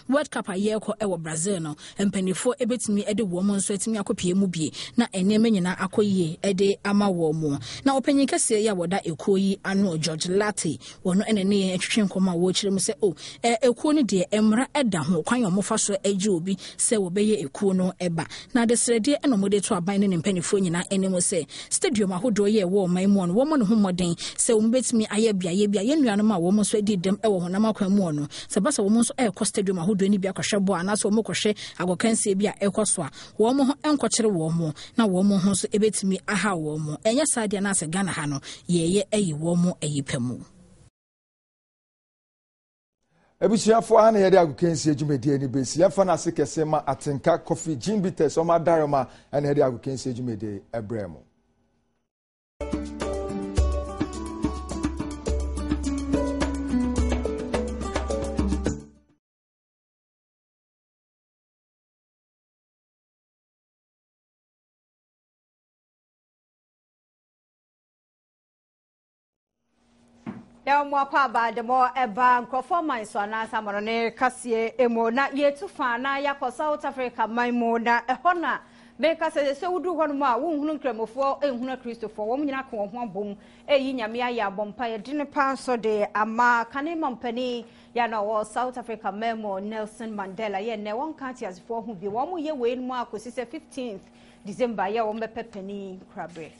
World Cup a yɛrekɔ wɔ Brazil no, mpanimfoɔ bɛtumi de wɔn nso atumi akɔpie mu bie na nneɛma nyinaa akɔ yie de ama wɔn. Na ɔpanyin kɛseɛ yi a wɔda ekuo yi ano George Lartey Wɔn na ɛne yɛn twetwe nkɔmmɔ a wɔkyerɛ mu sɛ, o, ɛ, ekuo no deɛ, mmara da ho, kwan a wɔfa so gye obi sɛ wɔbɛyɛ ekuo no ba. Na adesrɛdeɛ na wɔde to aban ne ne mpanimfoɔ nyinaa anim sɛ, stadium ahodoɔ yi a ɛwɔ ɔman mu no, wɔmmɔ ne ho mmɔden sɛ wɔbɛtumi ayɛ beaeɛ bi a yɛn nuanom a wɔn nso adi dɛm wɔ honam akwan mu no, sɛ ɛba sɛ wɔn nso rekɔ stadium ahodoɔ no bi akɔhwɛ bɔɔl anaasɛ wɔrekɔhwɛ agokansie bi a ɛrekɔ so a, wɔn ho nkɔkyere wɔn na wɔn ho nso bɛtumi ahaw wɔn. Ɛnyɛ saa deɛ na asɛ Ghana ha no yɛyɛ ayi wɔn ayi pɛ mu. Abusuafoɔ ha na yɛde agokansie dwumadie no bɛsi. Yɛmfa no ase kɛse ma Atenka Coffee Gin Bitters wɔn adarema na yɛde agokansie dwumadie ɛbrɛ mo. Yɛwɔ mo akɔ aba de mo ɛba nkurɔfoɔ man so anaasɛ amanɔne kaseɛ emu na yɛtu fa na yɛakɔ South Africa man mu na ɛhɔ na meka sɛ sɛ woduru hɔ nom a wonhunu nkramofoɔ nhunu akristofoɔ wɔn nyinaa ka wɔn ho abom ɛyi nyame ayɛ abɔ mpa yɛde ne paa nso de ama kane mampanin Yɛ a na ɔwɔ South Africa man mu Nelson Mandela yɛ nnɛ wɔnka ateasefoɔ ho bio. Wɔn yɛ wei no mu ara kɔsi sɛ 15th December yɛ wɔn bɛpɛ panin koraberɛ.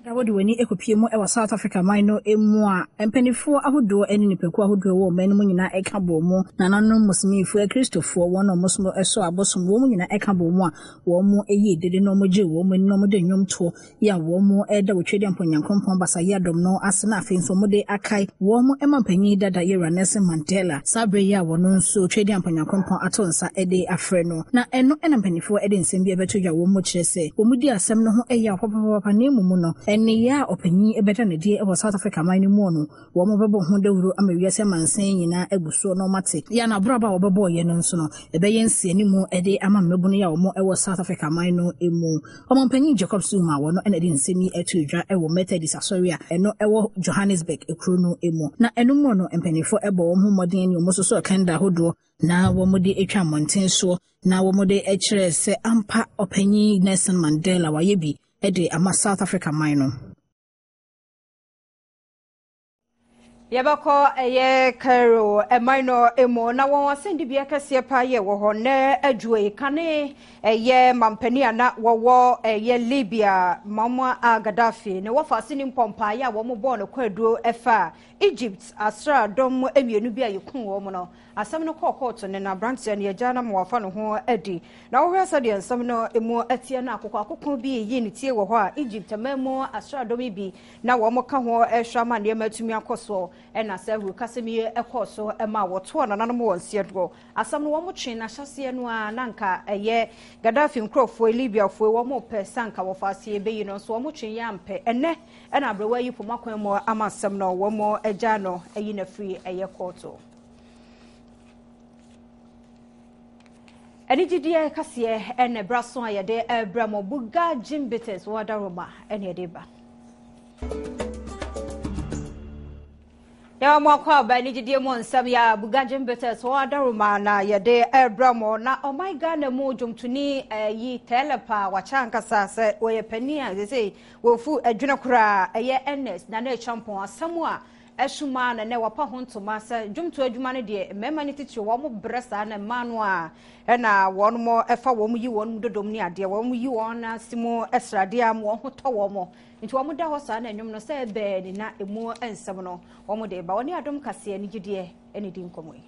Da wode w'ani kɔpie mu wɔ South Africa man no mu a, mpaninfoɔ ahodoɔ ne nnipakuo ahodoɔ ɛwɔ ɔman no mu nyinaa ka bɔɔ mu. Nananom Muslimifoɔ, Akristofoɔ, wɔn a wɔsom sɔ abosom, wɔn nyinaa ka bɔɔ mu a wɔn yii dede na wɔn gyee wɔn ani na wɔde nnwomtoɔ yi a wɔreda wɔ Twedeampɔn Nyankrompɔn Basayɛ Dɔm no ase na afei nso wɔde akae wɔn mampanyin dada Yewura Nelson Mandela saa bere yi a wɔno nso Twedeampɔn Nyankrompɔn ato nsa de afrɛ no. Na ɛno na mpaninfoɔ de nsɛm bi ɛbɛto dwa wɔn mu kyerɛ sɛ wɔn di asɛm no ho yaw papapapa na mmom no nneyɛɛ a ɔpanyin bɛda no adi wɔ South Africa man no mu no Wɔbɛbɔ ho dawuro ama wiase amansan nyinaa agu soɔ na wɔate. Yɛn abrabɔ a wɔbɛbɔeɛ no nso no, ɛbɛyɛ nsianimu de ama mmabunu yi a wɔwɔ South Africa man no mu. Ɔmanpanin Jacob Zuma, wɔno na ɛde nsɛm yi too dwa wɔ Methodist asɔre a ɛno wɔ Johannesburg kuro no mu. Na ɛno mu no, mpanimfoɔ bɔ wɔn ho mmɔden ne wɔn sosɔ kɛndɛ ahodoɔ na wɔde twa mmɔnten soɔ na wɔde kyerɛ sɛ ampa ɔpanyin Nelson Mandela wayɛ bi de ama South Africa man no. Yɛbɛkɔ ɛyɛ Cairo ɛman no mu na wɔn asɛnnibea kɛseɛ paa yɛ wɔ hɔ nnɛ adwuma yi kane ɛyɛ mampanin a na wɔwɔ ɛyɛ Libya Muammar al-Gaddafi ne wɔfa ase ne mpɔmpaeɛ a wɔn bɔɔ no kwaduo ɛfa Egypt asraadɔm mmienu bi a yɛkum wɔn no asɛm no kɔɔ kɔɔto ne na aberanteɛ no yɛgya na ma wafa ne ho adi na wohwɛ sɛdeɛ nsɛm no mu ɛteɛ no akoko akoko bi yi ne tie wɔ hɔ a Egypt man mu asraadɔm yi bi na wɔka ho rehwɛ ama nneɛma atumi akɔ soɔ. Ɛna saa ahurukasɛm yi kɔɔ so maa wɔtoɔ nananom wɔn nseɛdoɔ. Asɛm no wɔtwee n'ahyɛseɛ no ara na anka ɛyɛ Gaddafi nkurɔfoɔ yi, Libyafoɔ yi, wɔpɛ sɛ anka wɔfa aseɛ bɛyi no nso wɔtwee yɛ ampɛ. Ɛnnɛ ɛna aberewa yi poma kwan mu ama asɛm no wɔagyaa no ayi no afiri ɛyɛ kɔɔto. Anigyedeɛ kaseɛ ɛna ɛbra so a yɛde ɛbrɛ mo Buga Gym Bitters wɔ Adaroma ɛna yɛde ba. Yɛwɔ mo akɔ aba anigyedeɛ mu nsɛm yɛ a Buga Gym Bitters wɔ Adaroma na yɛde ɛbrɛ mo na ɔman Ghana mu dwomtoni ɛyi tɛlɛ paa wakyɛ ankasa sɛ wɔyɛ panin a sɛ wɔfu adwene koraa ɛyɛ Ernest Nana Acheampong asɛm a Ɛsom ara na nnɛ wɔpa ho ntoma sɛ dwomtoɔ adwuma no deɛ mmarima no titire wɔn brɛ saa na mmaa no a ɛna wɔn ɛfa wɔn yi wɔn dodom ne adeɛ wɔn yi wɔn ase mu sradeɛ ama wɔn ho tɔ wɔn nti wɔn da hɔ saa na nnwom no sɛ ɛbɛɛ ne na emu nsɛm no wɔn de ba wɔne adom kaseɛ ne gyidiɛ ɛne di nkɔmmɔ yi.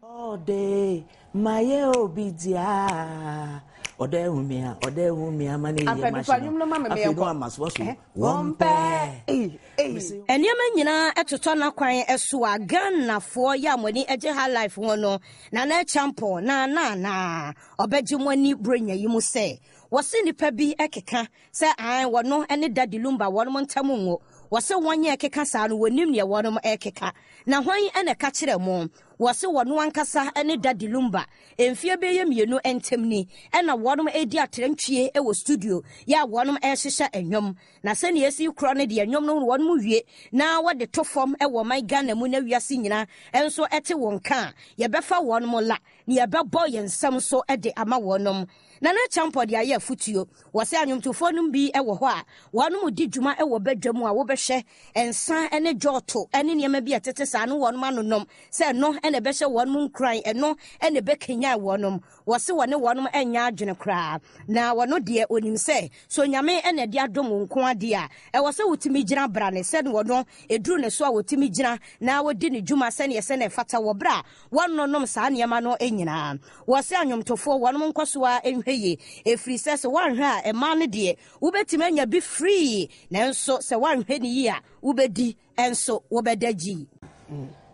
All day, mayɛ obi dea. Ɔdɔ ehu me a, ɔdɔ ehu me ama ne yie ma hyɛ no. Afei no ama so so wɔn pɛ. Nneɛma nyinaa totɔ n'akwan so a Ghanafoɔ yɛ a mo ani gye high life ho no, Nana Acheampong na na na ɔbɛgye mo ani Buronya yi mu sɛ wɔse nnipa bi keka sɛ ae wɔno ne Daddy Lumba wɔnom ntam nwo. Wɔse wɔn a ɛkeka saa no wɔnnim neɛ wɔnom rekeka. Na hwan na ɛka kyerɛɛ mo? Wɔse wɔno ankasa ne Daddy Lumba mfeɛ bɛyɛ mmienu ntam ni na wɔnom redi atrantwie wɔ studio yɛ a wɔnom rehyehyɛ nnwom. Na sɛnea esi korɔ no deɛ, nnwom no wɔnom wie na wɔde to fam wɔ ɔman Ghana mu na wiase nyina nso te wɔn nka a, yɛbɛfa wɔnom la na yɛbɛbɔ yɛn nsam nso de ama wɔnom. Nana Acheampong de ayɛ afutuo. Wɔsɛ anwomtofoɔ nom bi wɔ hɔ a, wɔnom di dwuma wɔ badwa mu a wobɛhwɛ nsa ne dwɔɔto ne nneɛma bi a ɛtete saa no wɔnom anonom sɛ ɛno na ɛbɛhyɛ wɔnom nkuran, ɛno na ɛbɛkanyan wɔnom. Wɔse wɔne wɔnom nyɛ adwene koraa, na wɔno deɛ onim sɛ, sɛ Onyame na ɛde adom wo nko ara deɛ a, ɛwɔ sɛ wotumi gyina brane sɛdeɛ ɔno ɛduru ne so a ɔtumi gyina na ɔdi ne dwuma sɛdeɛ ɛsɛ na ɛfata wɔ berɛ a wɔnnonom saa nneɛma no nyinaa. Wɔse anwomtofoɔ wɔnom nkɔ so ara nhwɛ yie, ɛfiri sɛ sɛ woanhwɛ a mmaa no deɛ wobɛtumi anya bi free, nanso sɛ woanhwɛ no yie a wobɛdi nso wobɛda gyii.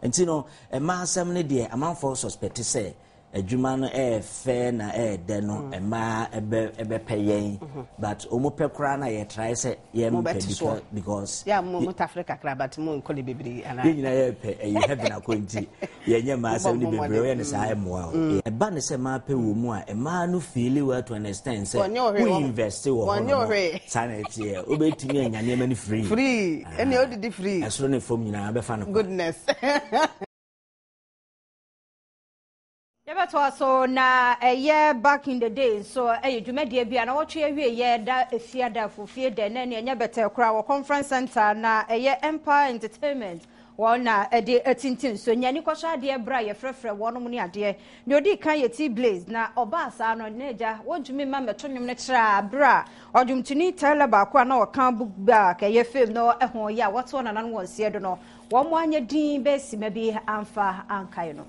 Nti no mmaa asɛm no deɛ amanfoɔ suspect sɛ adwuma no ɛyɛ fɛ na ɛyɛ dɛ no mm. mmaa ɛbɛ ɛbɛpɛ yɛn mhm. but wɔn pɛ koraa na yɛ try sɛ yɛn pɛ because. yà mo mo tafere kakra but mo nkɔ ne bebree ana. yɛn nyinaa yɛ pɛ ɛyɛ heaven akɔ nti yɛn nyɛ mmaa asɛm ne bebree ɔyɛ ne saa ɛmoa o. Mm. Ɛba ne sɛ mmaa pɛ wɔ mu a mmaa no feel well to understand sɛ wo invest wɔ hɔ no saa na ɛteɛ wobɛtumi anya nneɛma no free. Free ɛnna odidi free. Ɛsoro ne fam nyinaa bɛfa no kwa. Goodness. Yɛbɛtoa so na ɛyɛ back in the day nso ɛyɛ dwumadie bi a na wɔtwe awie yɛ da efiada fofie dɛ na ɛne ɛnyɛ bɛtɛ koraa wɔ conference center na ɛyɛ Empire Entertainment wɔn na ɛde atintim so nyɛ ani kɔhwɛ adeɛ berɛ a yɛfrɛfrɛ wɔnom ne adeɛ nea ɔdi kan yɛ T Blaze na ɔbaa saa no na agya wɔntumi mma mmɛto nnwom no kyerɛ a berɛ a ɔdwomtoni Tyler baako a na ɔka book back ɛyɛ fame no ɛho yɛ a wɔtoɔ nananom wɔn seɛ do no wɔn anyɛ din bɛyɛ sima bi amfa ankae no.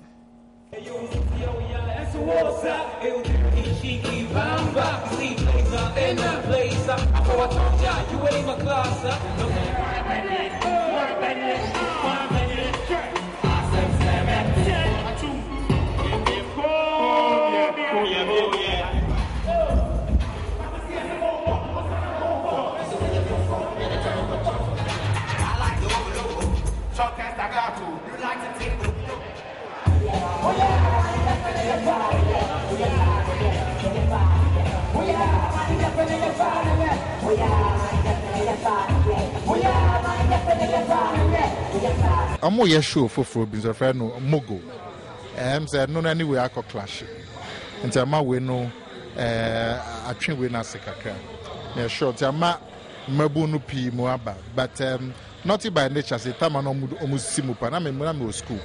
Ɔmo yɛ show foforɔ bi nso yɛfrɛ no Mogo. Ɛm sɛ ɛno no ne wei akɔ clash. Nti ama wei no ɛɛ atwe wei no ase kakra. Yɛ sure nti ama mmabun no pii mu aba but um, Naughty by nature se tama na ɔmo si mu pa na me na me wɔ school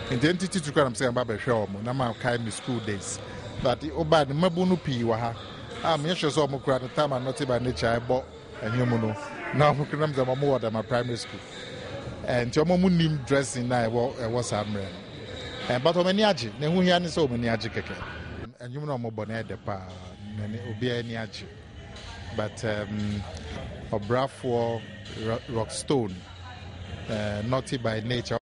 nti ɛnti titiri koraa na me sɛ mba bɛhwɛ ɔmo na ma kae me school days but ɔbaa no mmabun no pii wɔ ha a menyɛ sure sɛ ɔmo koraa no tama Naughty by nature ɛbɔ ɛnwom no na ɔmo koraa na me sɛ ɔmo wɔ dama primary school nti ɔmo ɔmo nim dressing na ɛwɔ ɛwɔ saa mmerɛ no but ɔmo ani agye na ɛho hia ne sɛ ɔmo ani agye kɛkɛ ɛnwom na ɔmo bɔ no ɛdɛ paa na obiara ani agye. But um, ɔbrafoɔ Rockstone, uh, naughty by nature.